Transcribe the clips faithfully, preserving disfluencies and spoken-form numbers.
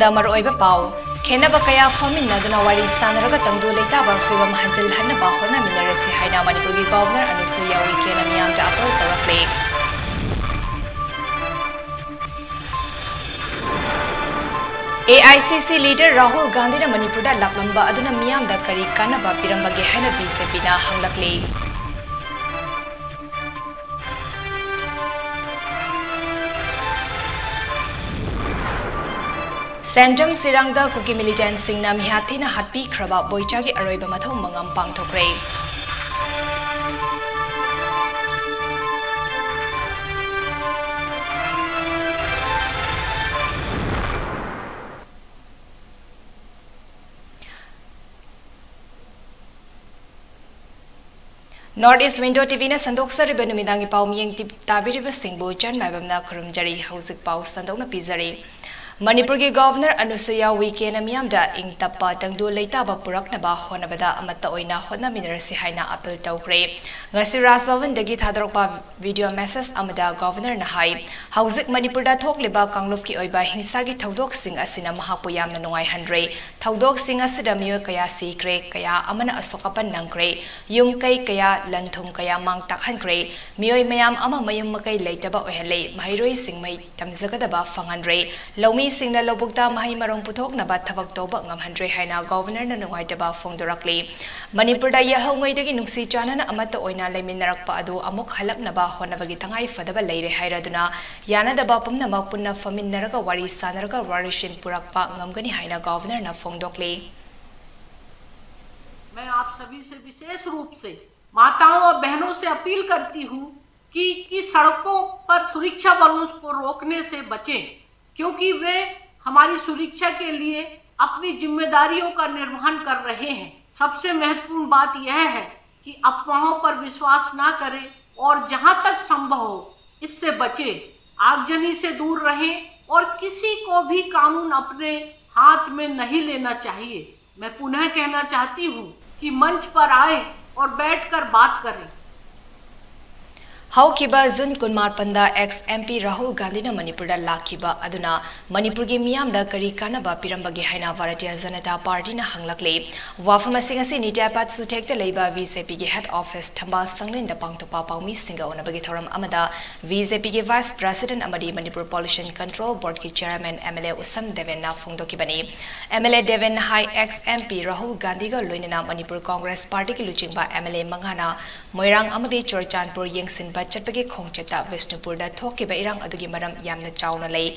ꯗ ꯃꯔꯨꯑꯣꯏꯕ ꯄꯥꯎ꯫ ꯈꯦꯟꯅꯕ ꯀꯌꯥ ꯐꯝꯃꯤꯟꯅꯗꯨꯅ ꯋꯥꯔꯤ ꯁꯥꯟꯅꯔꯒ ꯇꯪꯗꯨ ꯂꯩꯇꯥꯕ ꯐꯤꯕꯝ ꯍꯟꯖꯤꯜꯍꯟꯅꯕ ꯍꯣꯠꯅꯃꯤꯟꯅꯔꯁꯤ ꯍꯥꯏꯅ ꯃꯅꯤꯄꯨꯔꯒꯤ ꯒꯣꯚꯔꯅꯔ ꯑꯅꯨꯁꯨꯏꯌꯥ ꯎꯏꯀꯦꯅ ꯃꯤꯌꯥꯝꯗ ꯑꯥꯄꯤꯜ ꯇꯧꯔꯛꯂꯤ꯫ ꯑꯦ ꯑꯥꯏ ꯁꯤ ꯁꯤ ꯂꯤꯗꯔ ꯔꯥꯍꯨꯜ ꯒꯥꯟꯙꯤꯅ ꯃꯅꯤꯄꯨꯔꯗ ꯂꯥꯛꯂꯝꯕ ꯑꯗꯨꯅ ꯃꯤꯌꯥꯝꯗ ꯀꯔꯤ ꯀꯥꯟꯅꯕ ꯄꯤꯔꯝꯕꯒꯦ ꯍꯥꯏꯅ ꯕꯤ ꯖꯦ ꯄꯤꯅ ꯍꯪꯂꯛꯂꯤ꯫ ꯁꯦꯟꯖꯝ ꯁꯤꯔꯥꯡꯗ ꯀꯨꯀꯤ ꯃꯤꯂꯤꯇꯦꯟꯠꯁꯤꯡꯅ ꯃꯤꯍꯥꯠ ꯊꯤꯅ ꯍꯥꯠꯄꯤꯈ꯭ꯔꯕ ꯕꯣꯏꯆꯥꯒꯤ ꯑꯔꯣꯏꯕ ꯃꯊꯧ ꯃꯉꯝ ꯄꯥꯡꯊꯣꯛꯈ꯭ꯔꯦ꯫ North East Window T V ꯅ ꯁꯟꯗꯣꯛꯆꯔꯤꯕ ꯅꯨꯃꯤꯗꯥꯡꯒꯤ ꯄꯥꯎ ꯃꯤꯠꯌꯦꯡ ꯇꯤ-, ꯇꯥꯕꯤꯔꯤꯕꯁꯤꯡꯕꯨ ꯆꯟ ꯃꯥꯏꯕꯝꯅ ꯈꯨꯔꯨꯝꯖꯔꯤ꯫ ꯍꯧꯖꯤꯛ ꯄꯥꯎ ꯁꯟꯗꯣꯛꯅ ꯄꯤꯖꯔꯤ꯫ ꯃꯅꯤꯄꯨꯔꯒꯤ ꯒꯣꯚꯔꯅꯔ ꯑꯅꯨꯁꯨꯏꯌꯥ ꯎꯏꯀꯦꯅ ꯃꯤꯌꯥꯝꯗ ꯏꯪ ꯇꯞꯄ ꯇꯪꯗꯨ ꯂꯩꯇꯥꯕ ꯄꯨꯔꯛꯅꯕ ꯍꯣꯠꯅꯕꯗ ꯑꯃꯠꯇ ꯑꯣꯏꯅ ꯍꯣꯠꯅꯃꯤꯟꯅꯔꯁꯤ ꯍꯥꯏꯅ ꯑꯥꯄꯤꯜ ꯇꯧꯈ꯭ꯔꯦ꯫ ꯉꯁꯤ ꯔꯥꯖ ꯚꯕꯟꯗꯒꯤ ꯊꯥꯗꯣꯔꯛꯄ video message ꯑꯃꯗ ꯒꯣꯚꯔꯅꯔꯅ ꯍꯥꯏ, ꯍꯧꯖꯤꯛ ꯃꯅꯤꯄꯨꯔꯗ ꯊꯣꯛꯂꯤꯕ ꯀꯥꯡꯂꯨꯞꯀꯤ ꯑꯣꯏꯕ ꯍꯤꯡꯁꯥꯒꯤ ꯊꯧꯗꯣꯛꯁꯤꯡ ꯑꯁꯤꯅ ꯃꯍꯥꯛꯄꯨ ꯌꯥꯝꯅ ꯅꯨꯡꯉꯥꯏꯍꯟꯗ꯭ꯔꯦ꯫ ꯊꯧꯗꯣꯛꯁꯤꯡ ꯑꯁꯤꯗ ꯃꯤꯑꯣꯏ ꯀꯌꯥ ꯁꯤꯈ꯭ꯔꯦ, ꯀꯌꯥ ꯑꯃꯅ ꯑꯁꯣꯛ ꯑꯄꯟ ꯅꯪꯈ꯭ꯔꯦ, ꯌꯨꯝ ꯀꯩ ꯀꯌꯥ, ꯂꯟ ꯊꯨꯝ ꯀꯌꯥ ꯃꯥꯡ ꯇꯥꯛꯍꯟꯈ꯭ꯔꯦ, ꯃꯤꯑꯣꯏ ꯃꯌꯥꯝ ꯑꯃ ꯃꯌꯨꯝ ꯃꯀꯩ ꯂꯩꯇꯕ ꯑꯣꯏꯍꯜꯂꯦ, ꯃꯍꯩꯔꯣꯏꯁꯤꯡ ꯃꯍꯩ ꯇꯝꯖꯒꯗꯕ ꯐꯪꯍꯟꯗ꯭ꯔꯦ, ꯂꯧꯃꯤꯁꯤꯡꯅ ꯂꯧꯕꯨꯛꯇ ꯃꯍꯩ ꯃꯔꯣꯡ ꯄꯨꯊꯣꯛꯅꯕ ꯊꯕꯛ ꯇꯧꯕ ꯉꯝꯍꯟꯗ꯭ꯔꯦ ꯍꯥꯏꯅ ꯒꯣꯚꯔꯅꯔꯅ ꯅꯨꯡꯉꯥꯏꯇꯕ ꯐꯣꯡꯗꯣꯔꯛꯂꯤ꯫ ꯃꯅꯤꯄꯨꯔꯗ ꯌꯥꯍꯧꯉꯩꯗꯒꯤ ꯅꯨꯡꯁꯤ ꯆꯥꯟꯅꯅ ꯑꯃꯠꯇ ꯑꯣꯏꯅ ꯂꯩꯃꯤꯟꯅꯔꯛꯄ ꯑꯗꯨ ꯑꯃꯨꯛ ꯍꯜꯂꯛꯅꯕ ꯍꯣꯠꯅꯕꯒꯤ ꯇꯉꯥꯏ ꯐꯗꯕ ꯂꯩꯔꯦ ꯍꯥꯏꯔꯗꯨꯅ, ꯌꯥꯅꯗꯕ ꯄꯨꯝꯅꯃꯛ ꯄꯨꯟꯅ ꯐꯝꯃꯤꯟꯅꯔꯒ ꯋꯥꯔꯤ ꯁꯥꯟꯅꯔꯒ ꯋꯥꯔꯤꯁꯤꯟ ꯄꯨꯔꯛꯄ ꯉꯝꯒꯅꯤ ꯍꯥꯏꯅ ꯒꯣꯚꯔꯅꯔꯅ ꯐꯣꯡꯗꯣꯛꯂꯤ꯫ मैं आप सभी से विशेष रूप से माताओं और बहनों से अपील करती हूँ कि, कि सड़कों पर सुरक्षा बलों को रोकने से बचें, क्योंकि वे हमारी सुरक्षा के लिए अपनी जिम्मेदारियों का निर्वहन कर रहे हैं। सबसे महत्वपूर्ण बात यह है कि अफवाहों पर विश्वास ना करें और जहां तक संभव हो, इससे बचें। आगजनी से दूर रहें और किसी को भी कानून अपने हाथ में नहीं लेना चाहिए। मैं पुनः कहना चाहती हूँ कि मंच पर आएं और बैठकर बात करें। ꯍꯧꯈꯤꯕ ꯖꯨꯟ ꯀꯨꯟꯃꯥꯄꯟꯗ ex MP ꯔꯥꯍꯨꯜ ꯒꯥꯟꯙꯤꯅ ꯃꯅꯤꯄꯨꯔꯗ ꯂꯥꯛꯈꯤꯕ ꯑꯗꯨꯅ ꯃꯅꯤꯄꯨꯔꯒꯤ ꯃꯤꯌꯥꯝꯗ ꯀꯔꯤ ꯀꯥꯟꯅꯕ ꯄꯤꯔꯝꯕꯒꯦ ꯍꯥꯏꯅ ꯚꯥꯔꯇꯤꯌ ꯖꯅꯇꯥ ꯄꯥꯔꯇꯤꯅ ꯍꯪꯂꯛꯂꯤ꯫ ꯋꯥꯐꯝ ꯑꯁꯤ ꯉꯁꯤ ꯅꯤꯇꯤ ꯑꯥꯌꯣꯒ ꯁꯨꯊꯦꯛꯇ ꯂꯩꯕ BJPꯒꯤ head office ꯊꯝꯕꯥꯜ ꯁꯪꯂꯦꯟꯗ ꯄꯥꯡꯊꯣꯛꯄ ꯄꯥꯎꯃꯤꯁꯤꯡꯒ ꯎꯅꯕꯒꯤ ꯊꯧꯔꯝ ꯑꯃꯗ BJPꯒꯤ vice president ꯑꯃꯗꯤ Manipur pollution control boardꯀꯤ chairman MLA ꯎꯁꯝ ꯗꯦꯕꯦꯟꯅ ꯐꯣꯡꯗꯣꯛꯈꯤꯕꯅꯤ꯫ MLA ꯗꯦꯕꯦꯟ ꯍꯥꯏ ex MP ꯔꯥꯍꯨꯜ ꯒꯥꯟꯙꯤꯒ ꯂꯣꯏꯅꯅ ꯃꯅꯤꯄꯨꯔ ꯀꯣꯡꯒ꯭ꯔꯦꯁ ꯄꯥꯔꯇꯤꯒꯤ ꯂꯨꯆꯤꯡꯕ MLA ꯃꯉꯥꯅ ꯃꯣꯏꯔꯥꯡ ꯑꯃꯗꯤ ꯆꯨꯔꯆꯥꯟꯄꯨꯔ ꯌꯦꯡꯁꯤꯟꯕ ꯆꯠꯄꯒꯤ ꯈꯣꯡꯆꯠꯇ ꯕꯤꯁꯅꯨꯄꯨꯔꯗ ꯊꯣꯛꯈꯤꯕ ꯏꯔꯥꯡ ꯑꯗꯨꯒꯤ ꯃꯔꯝ ꯌꯥꯝꯅ ꯆꯥꯎꯅ ꯂꯩ꯫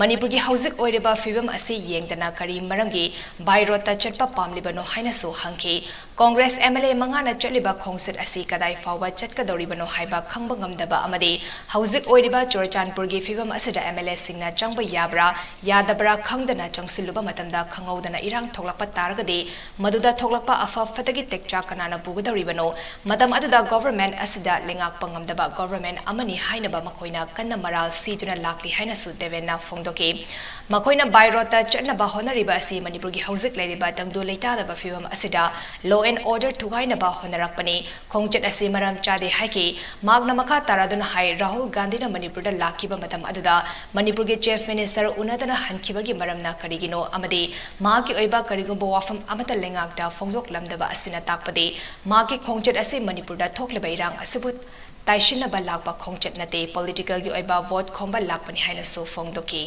ꯃꯅꯤꯄꯨꯔꯒꯤ ꯍꯧꯖꯤꯛ ꯑꯣꯏꯔꯤꯕ ꯐꯤꯕꯝ ꯑꯁꯤ ꯌꯦꯡꯗꯅ ꯀꯔꯤ ꯃꯔꯝꯒꯤ by roadꯇ ꯆꯠꯄ ꯄꯥꯝꯂꯤꯕꯅꯣ ꯍꯥꯏꯅꯁꯨ ꯍꯪꯈꯤ꯫ ꯀꯣꯡꯒ꯭ꯔꯦꯁ MLA ꯃꯉꯥꯅ ꯆꯠꯂꯤꯕ ꯈꯣꯡꯆꯠ ꯑꯁꯤ ꯀꯗꯥꯏ ꯐꯥꯎꯕ ꯆꯠꯀꯗꯧꯔꯤꯕꯅꯣ ꯍꯥꯏꯕ ꯈꯪꯕ ꯉꯝꯗꯕ ꯑꯃꯗꯤ ꯍꯧꯖꯤꯛ ꯑꯣꯏꯔꯤꯕ ꯆꯨꯔꯆꯥꯟꯄꯨꯔꯒꯤ ꯐꯤꯕꯝ ꯑꯁꯤꯗ MLAꯁꯤꯡꯅ ꯆꯪꯕ ꯌꯥꯕ꯭ꯔꯥ ꯌꯥꯗꯕ꯭ꯔꯥ ꯈꯪꯗꯅ ꯆꯪꯁꯤꯜꯂꯨꯕ ꯃꯇꯝꯗ ꯈꯪꯍꯧꯗꯅ ꯏꯔꯥꯡ ꯊꯣꯛꯂꯛꯄ ꯇꯥꯔꯒꯗꯤ ꯃꯗꯨꯗ ꯊꯣꯛꯂꯛꯄ ꯑꯐ ꯐꯠꯇꯒꯤ ꯇꯦꯛꯆꯥꯛ ꯀꯅꯥꯅ ꯄꯨꯒꯗꯧꯔꯤꯕꯅꯣ? ꯃꯇꯝ ꯑꯗꯨꯗ government ꯑꯁꯤꯗ ꯂꯩꯉꯥꯛꯄ ꯉꯝꯗꯕ government ꯑꯃꯅꯤ ꯍꯥꯏꯅꯕ ꯃꯈꯣꯏꯅ ꯀꯟꯅ ꯃꯔꯥꯜ ꯁꯤꯗꯨꯅ ꯂꯥꯛꯂꯤ ꯍꯥꯏꯅꯁꯨ ꯗꯦꯕꯦꯟꯅ ꯐꯣꯡꯗꯣꯛꯈꯤ꯫ ꯃꯈꯣꯏꯅ by roadꯇ ꯆꯠꯅꯕ ꯍꯣꯠꯅꯔꯤꯕ ꯑꯁꯤ ꯃꯅꯤꯄꯨꯔꯒꯤ ꯍꯧꯖꯤꯛ ꯂꯩꯔꯤꯕ ꯇꯪꯗꯨ ꯂꯩꯇꯥꯗꯕ ꯐꯤꯕꯝ ꯑꯁꯤꯗ law and order ꯊꯨꯒꯥꯏꯅꯕ ꯍꯣꯠꯅꯔꯛꯄꯅꯤ꯫ ꯈꯣꯡꯆꯠ ꯑꯁꯤ ꯃꯔꯝ ꯆꯥꯗꯦ ꯍꯥꯏꯈꯤ꯫ ꯃꯍꯥꯛꯅ ꯃꯈꯥ ꯇꯥꯔꯗꯨꯅ ꯍꯥꯏ, ꯔꯥꯍꯨꯜ ꯒꯥꯟꯙꯤꯅ ꯃꯅꯤꯄꯨꯔꯗ ꯂꯥꯛꯈꯤꯕ ꯃꯇꯝ ꯑꯗꯨꯗ ꯃꯅꯤꯄꯨꯔꯒꯤ chief minister ꯎꯅꯗꯅ ꯍꯟꯈꯤꯕꯒꯤ ꯃꯔꯝꯅ ꯀꯔꯤꯒꯤꯅꯣ ꯑꯃꯗꯤ ꯃꯍꯥꯛꯀꯤ ꯑꯣꯏꯕ ꯀꯔꯤꯒꯨꯝꯕ ꯋꯥꯐꯝ ꯑꯃꯠꯇ ꯂꯩꯉꯥꯛꯇ ꯐꯣꯡꯗꯣꯛꯂꯝꯗꯕ ꯑꯁꯤꯅ ꯇꯥꯛꯄꯗꯤ ꯃꯍꯥꯛꯀꯤ ꯈꯣꯡꯆꯠ ꯑꯁꯤ ꯃꯅꯤꯄꯨꯔꯗ ꯊꯣꯛꯂꯤꯕ ꯏꯔꯥꯡ ꯑꯁꯤꯕꯨ ꯇꯥꯏꯁꯤꯟꯅꯕ ꯂꯥꯛꯄ ꯈꯣꯡꯆꯠ ꯅꯠꯇꯦ, politicalꯒꯤ ꯑꯣꯏꯕ vote ꯈꯣꯝꯕ ꯂꯥꯛꯄꯅꯤ ꯍꯥꯏꯅꯁꯨ ꯐꯣꯡꯗꯣꯛꯈꯤ꯫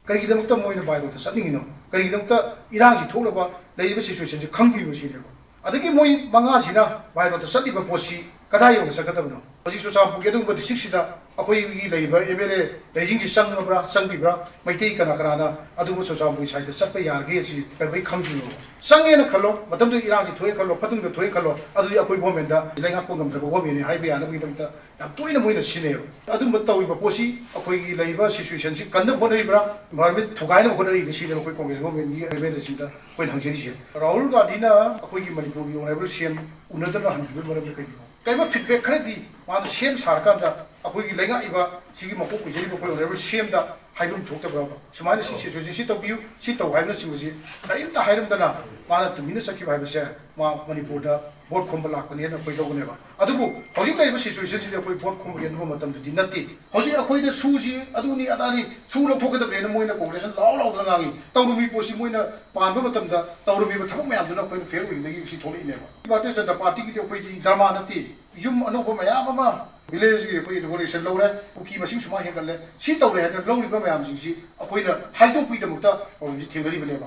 ꯀꯔꯤꯒꯤꯗꯃꯛꯇ ꯃꯣꯏꯅ by roadꯇ ꯆꯠꯅꯤꯡꯉꯤꯅꯣ? ꯀꯔꯤꯒꯤꯗꯃꯛꯇ ꯏꯔꯥꯡꯁꯤ ꯊꯣꯛꯂꯕ ꯂꯩꯔꯤꯕ situationꯁꯤ ꯈꯪꯗ꯭ꯔꯤꯕ ꯁꯤꯅꯦꯕ꯫ ꯑꯗꯒꯤ ꯃꯣꯏ ꯃꯉꯥꯁꯤꯅ by roadꯇ ꯆꯠꯂꯤꯕ ꯄꯣꯠꯁꯤ ꯀꯗꯥꯏ ꯌꯧꯅ ꯆꯠꯀꯗꯕꯅꯣ? ꯍꯧꯖꯤꯛ ꯆꯨꯔꯆꯥꯟꯄꯨꯔꯒꯤ ꯑꯗꯨꯒꯨꯝꯕ districtꯁꯤꯗ ꯑꯩꯈꯣꯏꯒꯤ ꯂꯩꯔꯤꯕ MLA ꯂꯩꯔꯤꯁꯤꯡꯁꯤ ꯆꯪꯉꯕ꯭ꯔꯥ, ꯆꯪꯕꯤꯕ꯭ꯔꯥ? ꯃꯩꯇꯩ ꯀꯅꯥ ꯀꯅꯥꯅ ꯑꯗꯨꯒꯨꯝꯕ ꯆꯨꯔꯆꯥꯟꯄꯨꯔꯒꯤ sideꯇ ꯆꯠꯄ ꯌꯥꯔꯒꯦ? ꯁꯤ ꯀꯩꯗꯧꯕꯩ ꯈꯪꯗ꯭ꯔꯤꯅꯣ? ꯆꯪꯉꯦꯅ ꯈꯜꯂꯣ, ꯃꯇꯝꯗꯨꯗ ꯏꯔꯥꯡꯁꯤ ꯊꯣꯛꯑꯦ ꯈꯜꯂꯣ, ꯐꯠꯇꯅꯨꯡꯗ ꯊꯣꯛꯑꯦ ꯈꯜꯂꯣ, ꯑꯗꯨꯗꯤ ꯑꯩꯈꯣꯏ governmentꯇ ꯂꯩꯉꯥꯛꯄ ꯉꯝꯗ꯭ꯔꯕ governmentꯅꯤ ꯍꯥꯏꯕ ꯌꯥꯅꯕꯒꯤꯗꯃꯛꯇ ꯌꯥꯝ ꯇꯣꯏꯅ ꯃꯣꯏꯅ ꯁꯤꯖꯤꯟꯅꯩꯌꯦꯕ꯫ ꯑꯗꯨꯝꯕ ꯇꯧꯔꯤꯕ ꯄꯣꯠꯁꯤ ꯑꯩꯈꯣꯏꯒꯤ ꯂꯩꯔꯤꯕ situationꯁꯤ ꯀꯟꯅꯕ ꯍꯣꯠꯅꯔꯤꯕ꯭ꯔꯥ, environment ꯊꯨꯒꯥꯏꯅꯕ ꯍꯣꯠꯅꯔꯤꯕ꯭ꯔꯥ ꯁꯤꯅꯦꯕ ꯑꯩꯈꯣꯏ ꯀꯣꯡꯒ꯭ꯔꯦꯁ governmentꯀꯤ MLAꯁꯤꯡꯗ ꯑꯩꯈꯣꯏꯅ ꯍꯪꯖꯔꯤꯁꯦ꯫ ꯔꯥꯍꯨꯜ ꯒꯥꯟꯙꯤꯅ ꯑꯩꯈꯣꯏꯒꯤ ꯃꯅꯤꯄꯨꯔꯒꯤ honourable CM ꯎꯅꯗꯅ ꯍꯟꯈꯤꯕꯒꯤ ꯃꯔꯝꯁꯦ ꯀꯩꯒꯤꯅꯣ? ꯀꯔꯤꯒꯨꯝꯕ feedback ꯈꯔꯗꯤ ꯃꯥꯅ CM ꯁꯥꯔꯀꯥꯟꯗ ꯑꯩꯈꯣꯏꯒꯤ ꯂꯩꯉꯥꯛꯏꯕ ꯁꯤꯒꯤ ꯃꯀꯣꯛ ꯑꯣꯏꯖꯔꯤꯕ ꯑꯩꯈꯣꯏ honourable CMꯗ ꯍꯥꯏꯐꯝ ꯊꯣꯛꯇꯕ꯭ꯔꯕ? ꯁꯨꯃꯥꯏꯅ ꯁꯤ situationꯁꯤ ꯁꯤ ꯇꯧꯕꯤꯌꯨ, ꯁꯤ ꯇꯧ ꯍꯥꯏꯕꯅꯆꯤꯡꯕꯁꯤ ꯀꯔꯤꯝꯇ ꯍꯥꯏꯔꯝꯗꯅ ꯃꯥꯅ ꯇꯨꯃꯤꯟꯅ ꯆꯠꯈꯤꯕ ꯍꯥꯏꯕꯁꯦ ꯃꯥ ꯃꯅꯤꯄꯨꯔꯗ ꯚꯣꯠ ꯈꯣꯝꯕ ꯂꯥꯛꯄꯅꯦꯅ ꯑꯩꯈꯣꯏ ꯂꯧꯒꯅꯦꯕ꯫ ꯑꯗꯨꯕꯨ ꯍꯧꯖꯤꯛ ꯂꯩꯔꯤꯕ ꯁꯤꯆꯨꯋꯦꯁꯟꯁꯤꯗꯤ ꯑꯩꯈꯣꯏ ꯚꯣꯠ ꯈꯣꯝꯕ ꯌꯦꯟꯕ ꯃꯇꯝꯗꯨꯗꯤ ꯅꯠꯇꯦ꯫ ꯍꯧꯖꯤꯛ ꯑꯩꯈꯣꯏꯗ ꯁꯨꯁꯤ ꯑꯗꯨꯅꯤ ꯑꯗꯥꯅꯤ ꯁꯨ ꯂꯧꯊꯣꯛꯀꯗꯕꯅꯦꯅ ꯃꯣꯏꯅ ꯀꯣꯡꯒ꯭ꯔꯦꯁꯅ ꯂꯥꯎ ꯂꯥꯎꯗꯅ ꯉꯥꯡꯉꯤ꯫ ꯇꯧꯔꯝꯃꯤ ꯄꯣꯠꯁꯤ ꯃꯣꯏꯅ ꯄꯥꯟꯕ ꯃꯇꯝꯗ ꯇꯧꯔꯝꯃꯤꯕ ꯊꯕꯛ ꯃꯌꯥꯝꯗꯨꯅ ꯑꯩꯈꯣꯏꯅ ꯐꯦꯜ ꯑꯣꯏꯕꯗꯒꯤ ꯁꯤ ꯊꯣꯛꯂꯛꯏꯅꯦꯕ꯫ ꯚꯥꯔꯇꯤꯌ ꯖꯅꯇꯥ ꯄꯥꯔꯇꯤꯒꯤꯗꯤ ꯑꯩꯈꯣꯏꯗꯤ ꯗ꯭ꯔꯃꯥ ꯅꯠꯇꯦ꯫ ꯌꯨꯝ ꯑꯅꯧꯕ ꯃꯌꯥꯝ ꯑꯃ ꯚꯤꯂꯦꯖꯀꯤ ꯑꯩꯈꯣꯏ ꯏꯅꯣꯒ꯭ꯔꯦꯁꯟ ꯂꯧꯔꯦ, ꯀꯨꯀꯤ ꯃꯁꯤꯡ ꯁꯨꯃꯥꯏꯅ ꯍꯦꯟꯒꯠꯂꯦ, ꯁꯤ ꯇꯧꯔꯦ ꯍꯥꯏꯅ ꯂꯧꯔꯤꯕ ꯃꯌꯥꯝꯁꯤꯡꯁꯤ ꯑꯩꯈꯣꯏꯅ ꯍꯥꯏꯗꯣꯛꯄꯒꯤꯗꯃꯛꯇ ꯄ꯭ꯔꯣꯕ꯭ꯂꯦꯝꯁꯤ ꯊꯦꯡꯅꯔꯤꯕꯅꯦꯕ꯫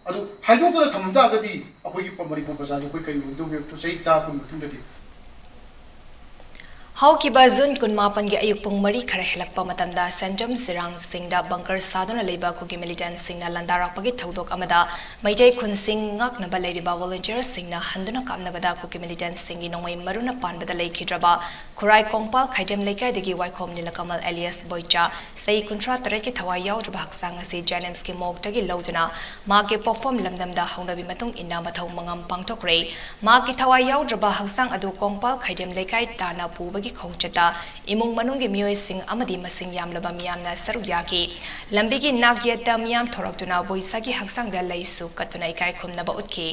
ꯑꯗꯨ ꯍꯥꯏꯗꯣꯛꯇꯅ ꯊꯝꯃꯝ ꯇꯥꯔꯒꯗꯤ ꯑꯩꯈꯣꯏꯒꯤ ꯃꯅꯤꯄꯨꯔ ꯄ꯭ꯔꯖꯥꯁꯦ ꯑꯩꯈꯣꯏ ꯀꯔꯤ ꯑꯣꯏꯗꯧꯒꯦ ꯆꯍꯤ ꯇꯔꯥ ꯀꯨꯟ ꯃꯇꯨꯡꯗꯗꯤ? ꯍꯧꯈꯤꯕ ꯖꯨꯟ ꯀꯨꯟꯃꯥꯄꯟꯒꯤ ꯑꯌꯨꯛ ꯄꯨꯡ ꯃꯔꯤ ꯈꯔ ꯍꯦꯜꯂꯛꯄ ꯃꯇꯝꯗ ꯁꯦꯟꯖꯝ ꯁꯤꯔꯥꯡꯁꯤꯡꯗ ꯕꯪꯀꯔ ꯁꯥꯗꯨꯅ ꯂꯩꯕ ꯀꯨꯀꯤ ꯃꯤꯂꯤꯇꯦꯟꯁꯤꯡꯅ ꯂꯥꯟꯗꯥꯔꯛꯄꯒꯤ ꯊꯧꯗꯣꯛ ꯑꯃꯗ ꯃꯩꯇꯩ ꯈꯨꯟꯁꯤꯡ ꯉꯥꯛꯅꯕ ꯂꯩꯔꯤꯕ ꯚꯣꯂꯨꯟꯇꯤꯌꯔꯁꯤꯡꯅ ꯍꯟꯗꯨꯅ ꯀꯥꯞꯅꯕꯗ ꯀꯨꯀꯤ ꯃꯤꯂꯤꯇꯦꯟꯁꯤꯡꯒꯤ ꯅꯣꯡꯃꯩ ꯃꯔꯨꯅ ꯄꯥꯟꯕꯗ ꯂꯩꯈꯤꯗ꯭ꯔꯕ ꯈꯨꯔꯥꯏ ꯀꯣꯡꯄꯥꯜ ꯈꯥꯏꯗꯦꯝ ꯂꯩꯀꯥꯏꯗꯒꯤ ꯋꯥꯏꯈꯣꯝ ꯅꯤꯂꯀꯃꯜ ꯑꯦꯂꯤꯌꯥꯁ ꯕꯣꯏꯆꯥ, ꯆꯍꯤ ꯀꯨꯟꯊ꯭ꯔꯥ ꯇꯔꯦꯠꯀꯤ ꯊꯋꯥꯏ ꯌꯥꯎꯗ꯭ꯔꯕ ꯍꯛꯆꯥꯡ ꯑꯁꯤ ꯖꯦꯅꯤꯝꯁꯀꯤ ꯃꯣꯔꯒꯇꯒꯤ ꯂꯧꯗꯨꯅ ꯃꯍꯥꯛꯀꯤ ꯄꯣꯛꯐꯝ ꯂꯝꯗꯝꯗ ꯍꯧꯅꯕꯤ ꯃꯇꯨꯡ ꯏꯟꯅ ꯃꯊꯧ ꯃꯉꯝ ꯄꯥꯡꯊꯣꯛꯈ꯭ꯔꯦ꯫ ꯃꯍꯥꯛꯀꯤ ꯊꯋꯥꯏ ꯌꯥꯎꯗ꯭ꯔꯕ ꯍꯛꯆꯥꯡ ꯑꯗꯨ ꯀꯣꯡꯄꯥꯜ ꯈꯥꯏꯗꯦꯝ ꯂꯩꯀꯥꯏ ꯇꯥꯟꯅ ꯄꯨꯕꯒꯤ ꯈꯣꯡꯆꯠꯇ ꯏꯃꯨꯡ ꯃꯅꯨꯡꯒꯤ ꯃꯤꯑꯣꯏꯁꯤꯡ ꯑꯃꯗꯤ ꯃꯁꯤꯡ ꯌꯥꯝꯂꯕ ꯃꯤꯌꯥꯝꯅ ꯁꯔꯨꯛ ꯌꯥꯈꯤ꯫ ꯂꯝꯕꯤꯒꯤ ꯅꯥꯛ ꯌꯦꯠꯇ ꯃꯤꯌꯥꯝ ꯊꯣꯔꯛꯇꯨꯅ ꯕꯣꯏꯆꯥꯒꯤ ꯍꯛꯆꯥꯡꯗ ꯂꯩꯁꯨ ꯀꯠꯇꯨꯅ ꯏꯀꯥꯏ ꯈꯨꯝꯅꯕ ꯎꯠꯈꯤ꯫